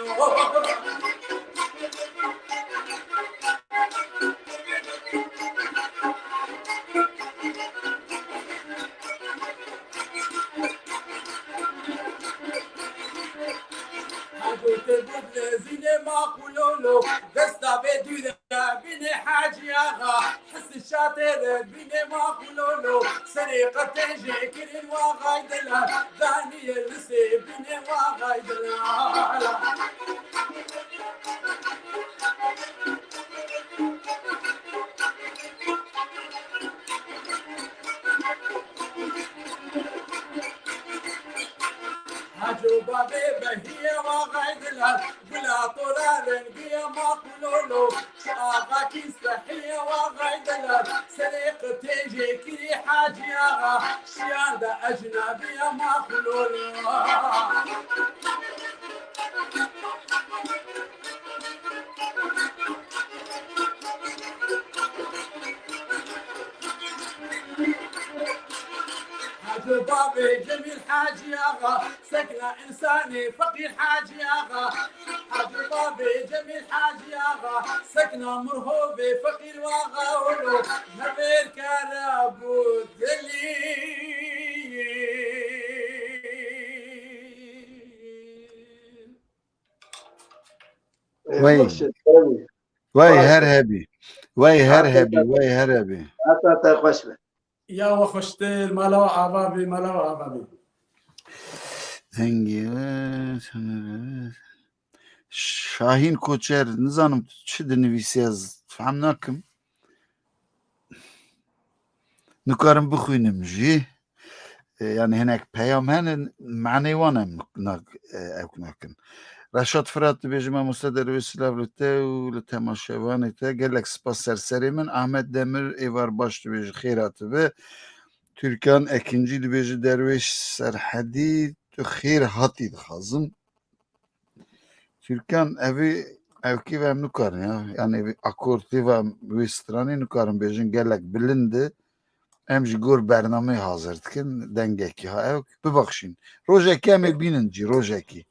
Hacî te bud lezîne Maxulolo, desta vê dûre bîne Hacî Axa, hisi şatê re bîne Maxulolo, serê qetê jê kirin waxay delal, daniye li sê bîne waxay delal. Hacı babê behiye wa gaydila, gula tora rengiye Maxulolo, çi axa kî sehiye wa gaydila, serê qitê jê kirî Hacî Axa, şiyan da ecnabiye Maxulolo. Hacı babê Cemîl Hacî Axa, sekna însanê feqîr Hacî Axa. Hacı babê Cemîl Hacî Axa, sekna mirhovê feqîr waxa olo, hevêr kara bû dilî. Wey. Wey her hebî. Wey her hebî. Wey her hebî. Hata te xweş be. Ya we xweştir, mala we ava be, mala we ava be. Dengê we, Şahîn Koçer, nizanim tu çi dinivîsî, ez fehm nakim. Nikarim bixwînim jî. E, yani hinek peyam hene, manê wan em nak-, e, ewk nakin. Reşat Firat dibêje, mamoste Derwêş, silav li te û li temaşevanê te. Gelek spas ser serê min. Ahmet Demir, êvar baş dibêje, xêra tu be. Türkan Ekinci dibêje, Derwêş Serhedî, tu xêr hatî dixwazim. Türkan, evî, evkî ve em nikarin ya. Yani evî akortî ve wê stranê nikarin bêjin, gelek bilind e. Em ji gor bernameyê hazir dikin, dengekî ha ew, bibaxşîn. Rojekê em ê bînin cî, rojekî.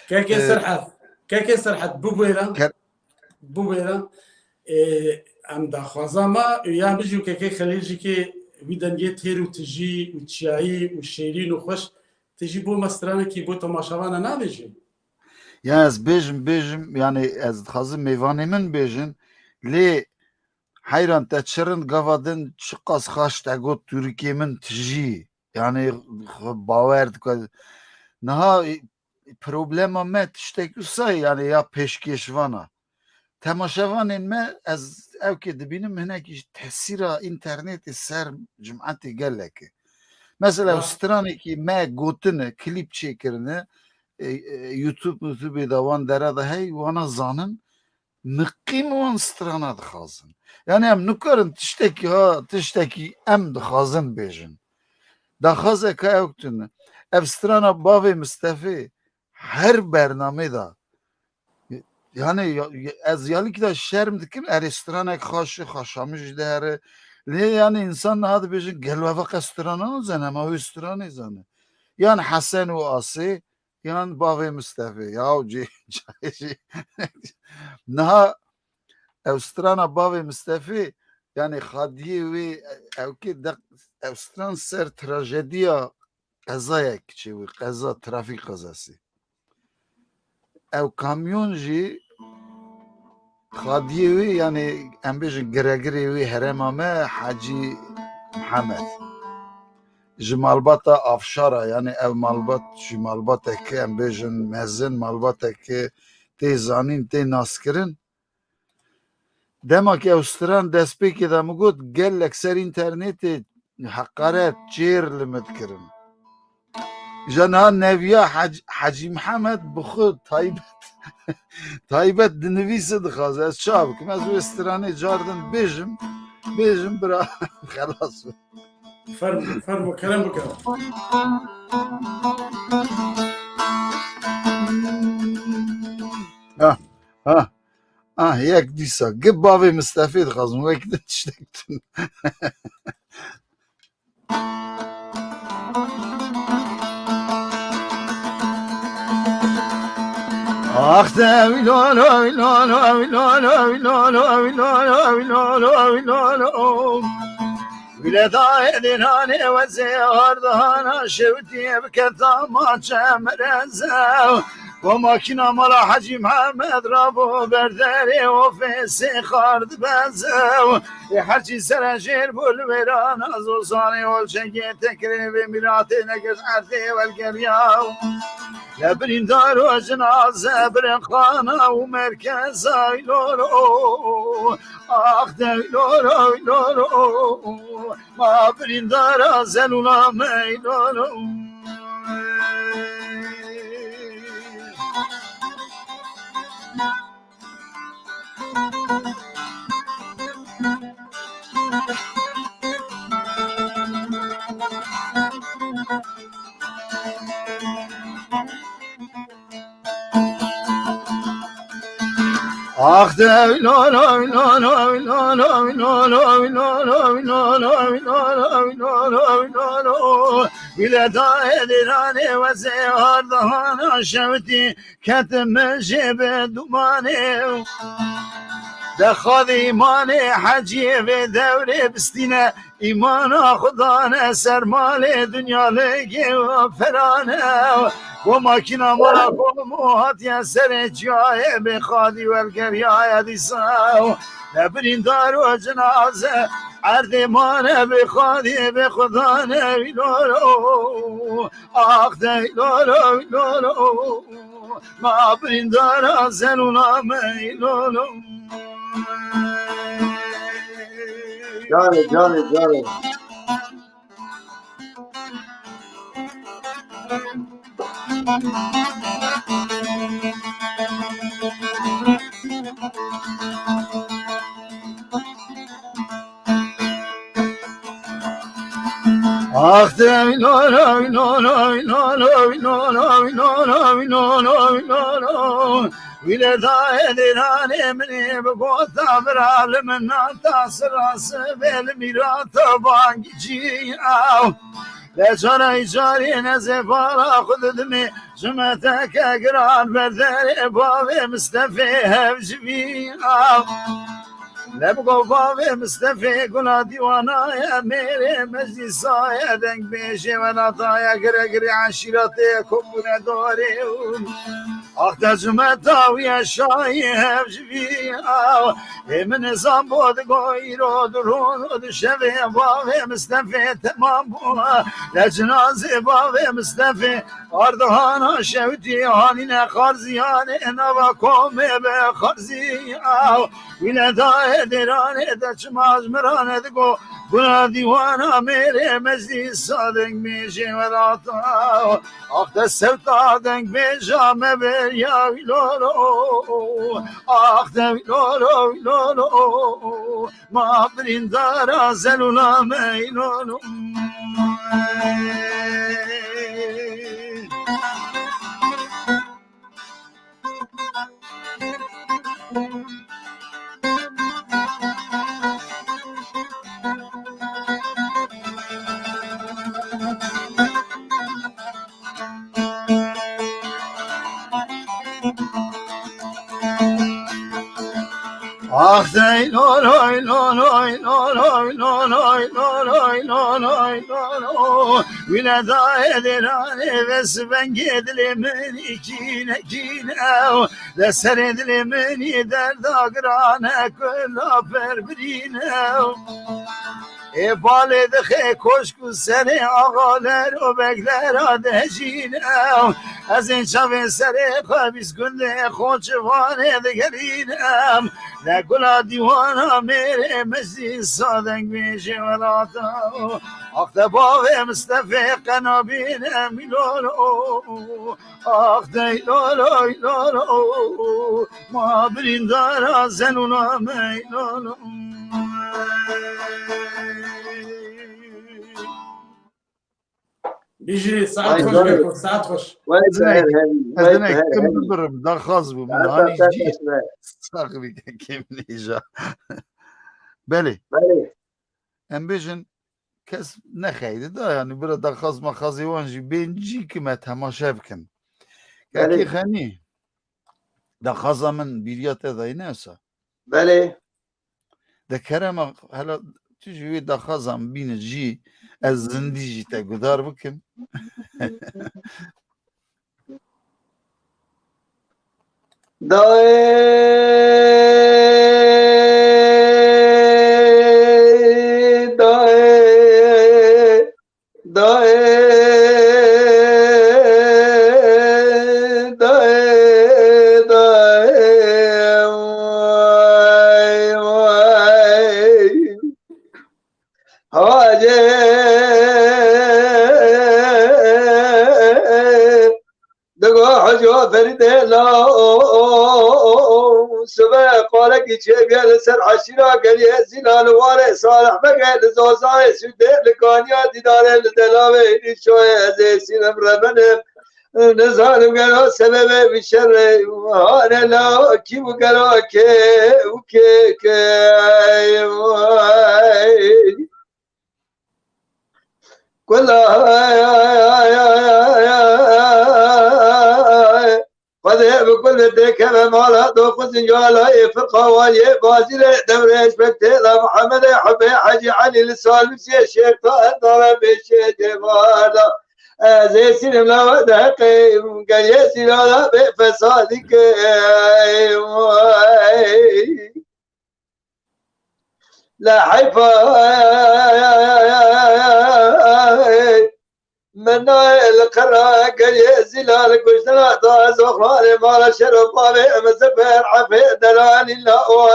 Kekê Ee, Serhat, kekê Serhat, bibêre, Ker- bibêre, ee, em daxwaza me, ya bijî û kekê Xelîl jî kê wî dengê têr û tijî û çiyayî û şêrîn û xweş, tu jî bo me stranekî bo temaşevana nabêjî? Ya ez bêjim, bêjim, yani ez dixwazim mêvanê min bêjin, lê heyran te çi rind gava din çiqas xaş te got tûrikê min tijî. Yani xwe bawer dike. Niha, e, problema me tiştek wisa ye, yani ya pêşkêşvana. Temaşevanên me ez ewkê dibînim hinekî ji tesîra înternetê ser cimetê gelek e. Mesela ew Rast. stranekî me gotine, klîp çêkirine, e, e, YouTube, YouTubeê de wan dere de hey, wana zanin, miqîm wan strana dixwazin. Yani em nikarin tiştekî ha, tiştekî em dixwazin bêjin. Daxwazeke ew tune. Ev strana bavê Mistefê her bernamê de. Yani ya, ya, ez yalikî de şerm dikim, erê stranek xaşi, xaşamiş de here. Lê yani insan niha dibêjin, gelo ev qe strana nazane, ma wê stranê zane. Yan Hesen û Asê, yan bavê Mistefê. Ya cê, cê, niha ew strana bavê Mistefê, yani xadiyê wê, ew kê de, ew stran ser trajediya qezayek çêbû, qeza, trafîk qezası. ew kamyon jî xadiyê wî, yanî em bêjin giregirê wî herêma me Hecî Mihemed. Ji malbata Avşara, yanî ev malbat jî malbateke em bêjin mezin, malbateke tê zanîn, tê naskirin. Dema ku ew stran destpêkê de min got, gelek ser înternetê heqaret, çêr li min dikirin. Îja niha neviya Hec-, Hecî Mihemed bi xwe taybet, taybet dinivîse dixwaze. Ez ça bikim? Ez wê stranê car din bêjim, bêjim bira, xelas be. Fermo, fermo, kerem bike. Ha, ha. Ah, yek dîsa. Gi bavê Mistefê dixwazim. Wek din tiştek din. Ax de wîlolo, wîlolo, wîlolo, wîlolo, wîlolo, wîlolo, wîlolo. Wîle dayê dînanê wezê ardihana şewtiyê biketa ma çemrezew. Bo makîna mala Hecî Mihemed rabo berderê ofêsê xar dibezew. Ê herçî sere jêr bû li wêrana zozanê olçengê tekirê vê mîratê negirt erdê welgeriyaw. Le birîndar û cinaze birin xana û merkeza lolo. Ax de lolo lolo. Ma birîndara zelûla me lolo. Ax de lolo lolo lolo lolo lolo lolo lolo lolo lolo lolo. Wîle dayê dîranê wezê ardihana şewtî ketim min jê bi dumanê. De xadî îmanê heciyê vê dewrê bistîne. Îmana xwe dane ser malê dinya lêgê ferane. Bo makîna mala kom û hatiye serê çiyayê bê xadî welgeriyaye dîsa. Ne birîndar û cinaze erdê mane bê xadî bê xwe dane wî lolo. Ax de lolo lolo. Ma birîndara zelûla me lolo. Canê, canê, canê. Ax de lolo lolo lolo lolo lolo lolo lolo. Wîle dayê dîranê min ê bi gota bira li min nata sira sibê li mîrata bangî cî ew. Be cara îcarê nezê vala xwe didimê ji me teke giran berderê bavê Mistefê hevcivî ew. Leb go bavê Mistefê gula dîwana ye, mêrê meclîsa ye, deng bêjê welata ye, gire girê eşîretê ye, kom bûne dorê û ax de cimeta wî ye şayî hev ji vî aw. Ê min nizam bo digo îro di rûn û di şevê bavê Mistefê temam bû. Le cinazê bavê Mistefê ardihana şewtî hanîne xarziyanê nava komê be xarzî aw. Wî le dayê dêranê de çima ji min ra nedigo, buna dîwana mêrê meclîsa dengbêjê welata. Ax de sewta dengbêja me beriya wî lolo. Ax de wî lolo, wî lolo. Ma birîndara zelûla me wî lolo. Ax dey loloy, loloy, loloy, loloy, loloy, loloy, loloy, loloy. Wî ne dayê dêranê ve sibengê dilê min î kîne kîne ew. De serê dilê min î derda girane kula per birîne ew. Ê balê dixê koşk û serê axaler û beglera dejîne ew. Ez ê çavê serê xwe bîst gundê Xoçivanê digerîne em. De gula dîwana mêrê meclîsa dengbêjê welata. Ax te bavê Mistefê qenabîne mîlolo. Ax dey lolo lolo. Ma birîndara zelûna me lolo. Bijî, saet Ay, xweş canım. Beko, saet xweş. Vay Zinek, be, hevî, ez vay zinek, be, kim hevî. Bibirim, daxaz bû min, Saet hani saet jî xweş be. Sax bî, kim nêja. Belê. Belê. Em bêjin, kes nexeydi da, yani bira daxaz maxazê wan jî bên cî ki me temaşe bikin. Belê. Kakî Xenî, daxaza min bîriya te dayî ne wisa? Belê. De kerema hela tu jî wê daxazan bîne jî ez zindî jî te gudar bikim. Dayê, dayê, dayê, dayê, dayê, vay, vay. Hacê, digo Hecî Ferîdê la, sibe qarekî çêbiye li ser eşîra Geliyê Zîla, li warê Salih Begê, li Zozayê Sûdê, li Kaniya Dîdarê, li Delavê Rîşoyê, ez ê sînim rebenim. Nizanim gelo sebebê vî şerê hane la kî û gelo kê û kê kê vay. Kula Xwedê bi kul têkeve mala doxuzin yala ê firqa waliyê bazîrê dewrê eşbek têla Mihemedê Hubê Hecî Elî li Salûsiyê Şêx Tahir dara pêşê cêvar da. Ez ê sînim la we deqê geliyê sîlala bê fesadî ke. La heyfa. Min nayê li qira geliyê Zîla li kuştina da zoxanê mala şero bavê Mizifir Efê delalî la o.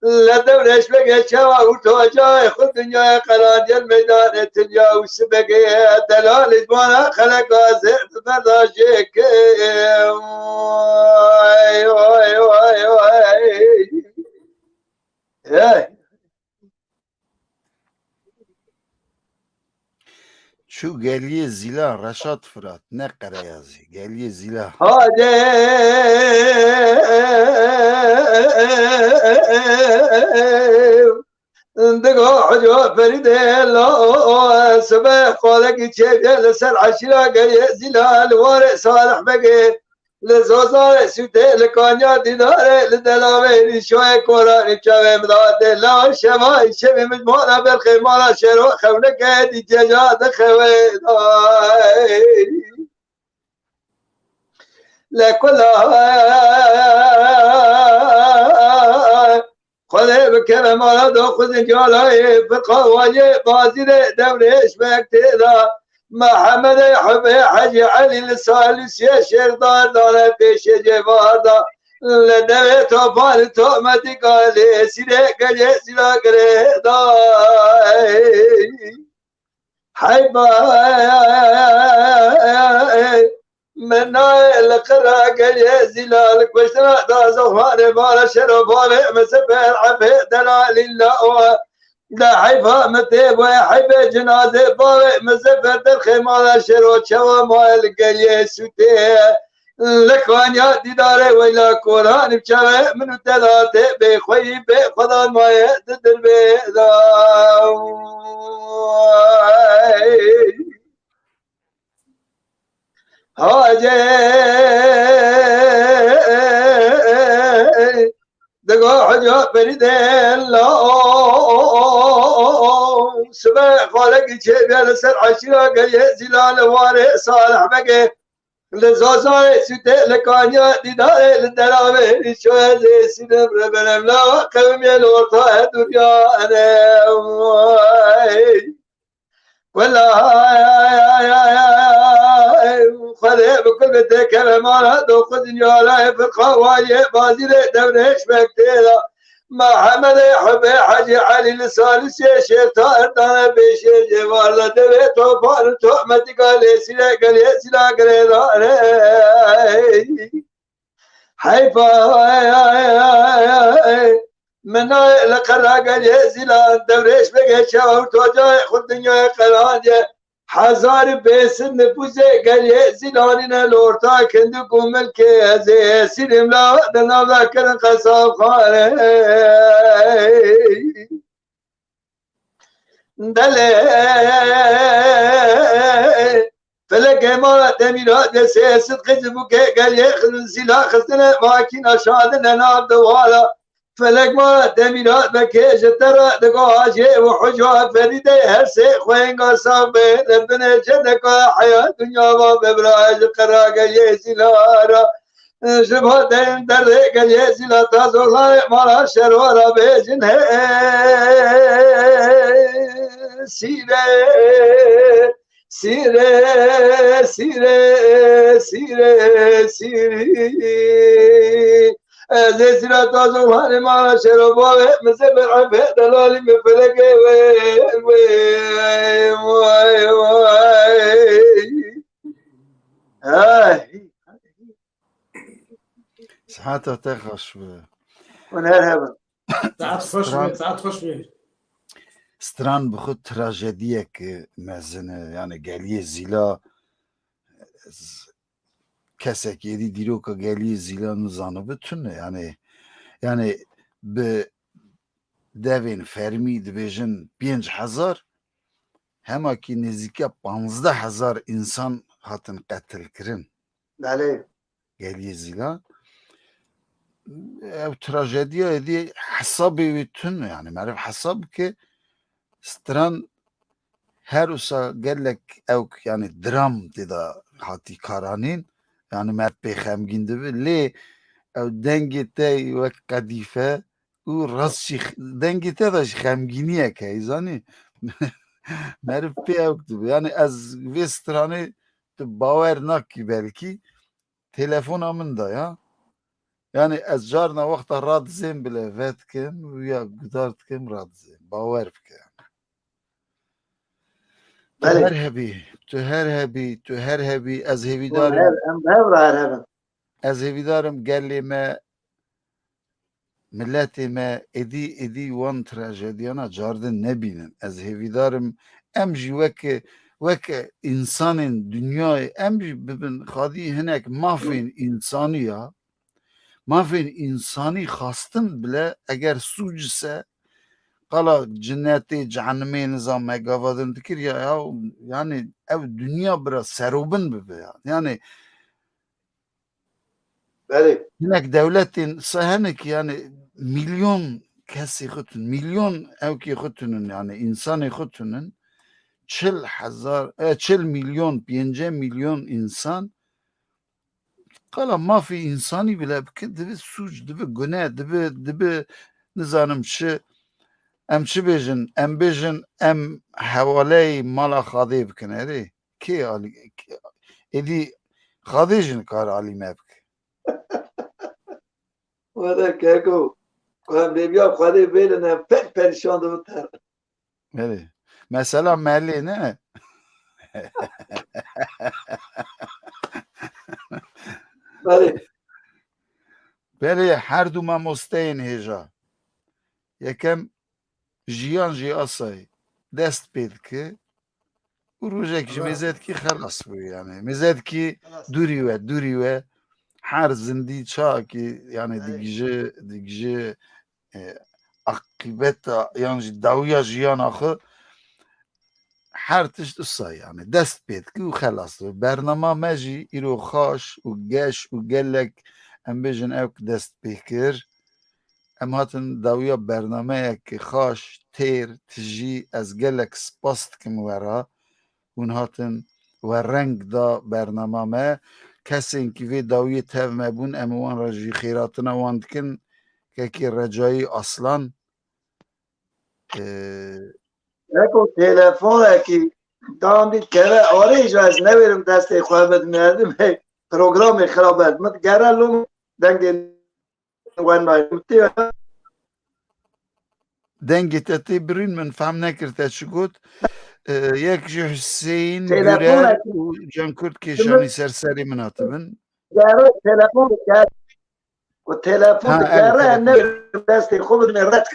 Li dewrê eşbegê çawa û tocayê xwe dinyayê qelandiyên meydanê tinya û sibegê delalî ji wana xeleka zêr di berda jê ke. Oy, oy, oy, oy. Hey. Çû geliyê Zîla Reşat Firat, ne Qereyazî, geliyê Zîla. Hadê digo Hecî Ferîdê la sibe xalekî çêbiye li ser eşîra geliyê Zîla li warê Salih Begê. Li Zozayê Sûdê, li Kanya Dîdarê, li Delavê Rîşoyê Koranî çavê min datê. La şeva şevê min mala berxê mala şero xewneke dî ceca dixewe. Li kula Xwedê bikeve mala do xwedê calayê firqa waliyê bazîrê dewrê eşbek tê da. Mehemedê Hubê Hecî Elî li Salûsiyê Şêxdar dane pêşê cêvar da. Li devê topan tometîka lê sîrê geliyê sîra girê da. Heyba. Min nayê li qira geliyê Zîla, li kuştina da zoxanê mala şero bavê Mizifir Efê delalî la o. De heyfa min tê boye heyfê cinazê bavê Mizifir derxê mala şero çawa maye li geliyê Sûdê. Li Kanya Dîdarê weyla Koranî çavê min û te datê bê xweyî bê xwedan maye di dirbê da. Hacê digo Hecî Ferîdê la Sibe xalekî çêbiya li ser eşîra geliyê Zîla li warê Salih Begê. Li Zazayê sûtê li kaniya dîdarê li deravê rîşoyê zê sînim reberem la qewimê li orta dûriya ene. Wela Xwedê bi kul bi têkeve mala do xwe dinya layê firqa waliyê bazîrê devrêş bektêra. Mehemedê Hubê Hecî Elî li Salûsê şêfta erdane pêşê cêvarda devê topar û tohmetika lêsîre gelê sîra girêdane. Heyfa min nayê li qera gelê zîlan devrêş bigê çewa û tocayê xwe dinyayê qerandiye. Hezar û pênc sed nifûsê gelê zîlanîne li orta kindik û milkê ez ê esîrim la di nav de kirin qesabxane. Belê felekê mala demîra destê sidqê zibûkê gelê zîla xistine makîna şandine nav diwala. Felek ma demîra bekê ji te re digo hacê û huca ferîdê her sê xwênga sax be li binê cedeka heya dinya va be bira ji qera gelê zîla ra. Ji bo deyên derdê gelê zîla ta zorlanê mala şero ra bêjin he sîre. Sîre, sîre, sîre, sîrî. Ez ê sîra tazo hanê mala şero bavê, min zê ber efê delalî min felekê wê, wê, way, way. Ay. Sihata te xweş be. Hûn her hebin. Saet xweş be, Stran, saet xweş be. Stran bi xwe trajediyek mezin e. Yani geliyê Zîla, z-, kesek êdî dîroka geliyê Zîla nizanibe tune. Yani, yani bi devên fermî dibêjin pênc hezar, hema ki nêzîkiya panzdeh hezar însan hatin qetilkirin. Belê. Geliyê Zîlan. Ev trajediya êdî hesabê wê tune, yani meriv hesab bike, stran her wisa gelek ewk, yani dram tê de hatî karanîn, yani meriv pê xemgîn dibe, lê ew dengê te wek qedîfe û rast jî x-, dengê te de jî xemgîniyek heye, zanî? Meriv pê ewk dibe. Yani ez vê stranê tu bawer nakî belkî, telefona min de ya. Yani ez carna wexta radizêm bile vedikim û ya guhdar dikim radizêm. Bawer bike yani. Tu Belê. her hebî, tu her hebî, tu her hebî, ez Hûn hêvîdar im. her, em bi hev re her hebin. Ez hêvîdar im gelê me, miletê me êdî, êdî wan trajediyana cardin nebînin. Ez hêvîdar im em jî weke, weke însanên dinyayê em jî bibin xwedî hinek mafên însanî ya. Mafên însanî xastin bile eger sûc se, qala cinetê, cehenimê nizam me gava din dikir ya, ya, yani ev dinya bira serobin bibe ya. Yani Belê. Hinek dewletên se hene ki yani milyon kesê xwe tun, milyon ewkê xwe tunun yani însanê xwe tunun. Çil hezar, e, çil milyon, pêncî milyon însan qala mafê însanî bile bike, dibe sûc, dibe gune, dibe, dibe nizanim çi, em çi bêjin, em bêjin, em hewaleyê mala Xadê bikin, erê. Kê alî, kê, êdî Xadê jî nikare alî me bike. Were keko, ku em rêviya Xwedê bêlin, em pek perîşan dibin ter. Belê. Mesela melê ne? Belê. Belê, her du mamosteyên hêja. Yekem jiyan jî asayî dest pê dike û rojek jî Xelas. mêze dikî xelas bû yani. Mêze dikî Xelas. dûrî we, dûrî we her zindî çakî yani Hey. digije, digije, e, aqîbeta yan jî dawiya jiyana xwe her tişt usa yani dest pê dike û xelas dibe. Bernama me jî îro xaş û geş û gelek em bêjin ew dest pê kir. Em hatin dawiya bernameyekî xaş, têr, tijî, ez gelek spas dikim we re. Hûn hatin we reng da bernama me. Kesên kî vê dawiyê tev me bûn, em wan re jî xêratina wan dikin. Kekî Recayî Aslan, e, Eko telefonekî dandî keve arê ji ez newêrim destê xwe bidime. Programê xirab e. Min digere lom dengê wen nayê. Tê Dengê te tê birîn, min fehm nekir te çi got. E, yek ji Huseyîn Telefonekî Gürer û Cankurt Kêşanî ser serê min hatibin. Gere telefon diker. Ku telefon Ha, evet, dikere evet. ne destê xwe bidime red.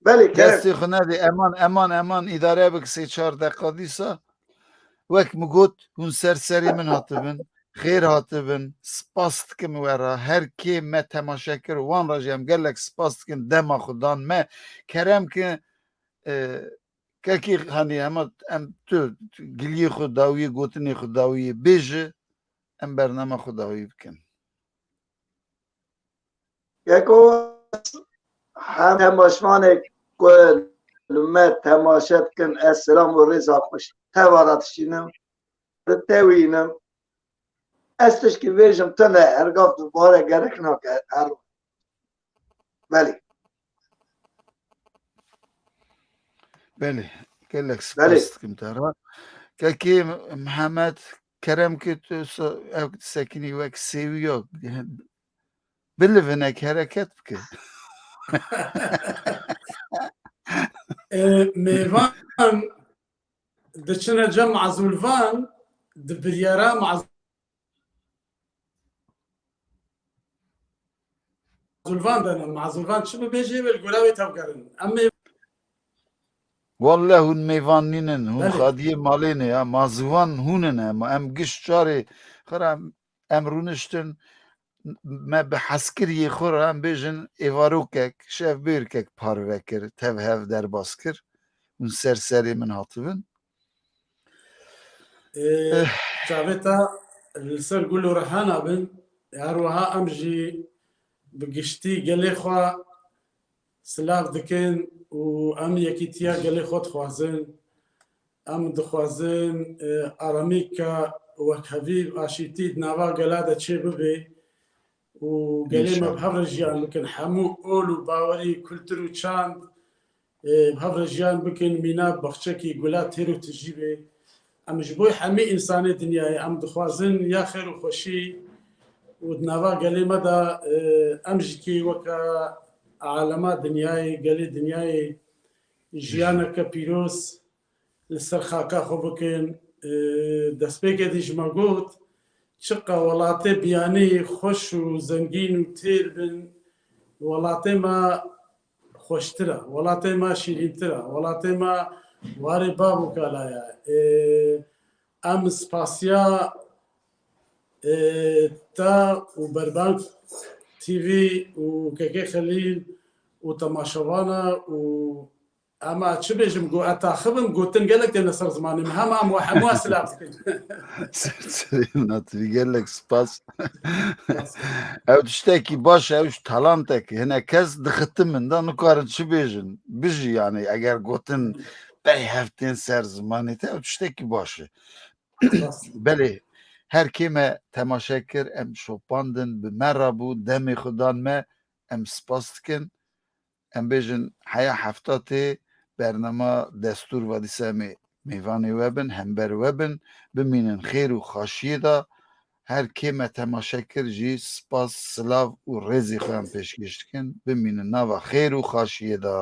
Belê kerem. Destê xwe nedê, eman, eman, eman, îdare bik sê çar deqa dîsa. Wek min got, hûn ser serê min hatibin, xêr hatibin, spas dikim we re, her kê me temaşe kir, wan re jî em gelek spas dikin, dema xwe dan me. Kerem ki, e, kekî hanî hema em tu giliyê xwe dawiyê, gotinê xwe dawiyê bêje, em bernama xwe dawî bikin. Yeko hem temaşvanê ku li me temaşe dikin, ez selam û rêza xwe ji te ve re dişînim, li te wînim. Ez tişkî bêjim tune, her gav dubare gerek nake, her belê. Belê, gelek Belê. spas dikim te re. Kekê Mihemed, kerem ki tu so- ev sekinî wek sêwiya bilivinek hereket bike. E, mêvan diçine cem mazûlvan, di biryara mazûlvan de ne. Mazûlvan çi bibêjê, wê li gora wê tevgerin. Em ê Walleh hûn mêvan nînin, hûn Belê. xadiyê malê ne ya. Mazûvan hûn in, em, em giş çarê xira em rûniştin, me bi heskiriyê xwe re em bêjin êvarokek, şevbêrkek parve kir, tev hev derbas kir. Hûn ser serê min hatibin. Ê, Eh. Çavê te li ser gul û rehana bin, her wiha em jî bi giştî gelê xwe silav dikin û em yekîtiya gelê xwe dixwazin. Em dixwazin, e, aramîka wekhevî, aşîtî di nava gela de çê bibe û gelê me bi hev re jiyan bikin. Hemû ol û bawerî, kultur û çand, e, bi hev re jiyan bikin, mîna baxçekî gula têr û tijî be. Em ji bo hemî însanê dinyayê, em dixwazin ya xêr û xweşî û di nava gelê me de, e, em jî kî weke alema dinyayê, gelê dinyayê jiyaneke pîroz li ser xaka xwe bikin. E, destpêkê dî ji me got, çiqa welatê biyanî xweş û zengîn û têr bin, welatê me xweştir e, welatê me şîrîntir e, welatê me warê bav û kala ye. E, em spasiya, e, te û Berbang T V û Kekê Xelîl û temaşevana û Ama çi bêjim, got, ez taxibim, gotin gelek têne ser zimanê min. Hema em we hemû silav dikin. Ser serê min, hatibî gelek spas. Ew tiştekî baş e, ew ji talantek. Hinek kes dixitin min de, nikarin çi bêjin. Bijî yani, eger gotin berê hev tên ser zimanê te, ew tiştekî baş e. Belê, her kê me temaşe kir, em şopandin, bi me re bû, demê xwe dan me, em spas dikin. Em bêjin heya hefta tê bernama destûr va dîsa em ê mêvanê we bin, hember we bin, bimînin xêr û xaşiyê de. Her kê me temaşe kir jî spas, silav û rêzê xwe em pêşkêş dikin. Bimînin nava xêr û xaşiyê de.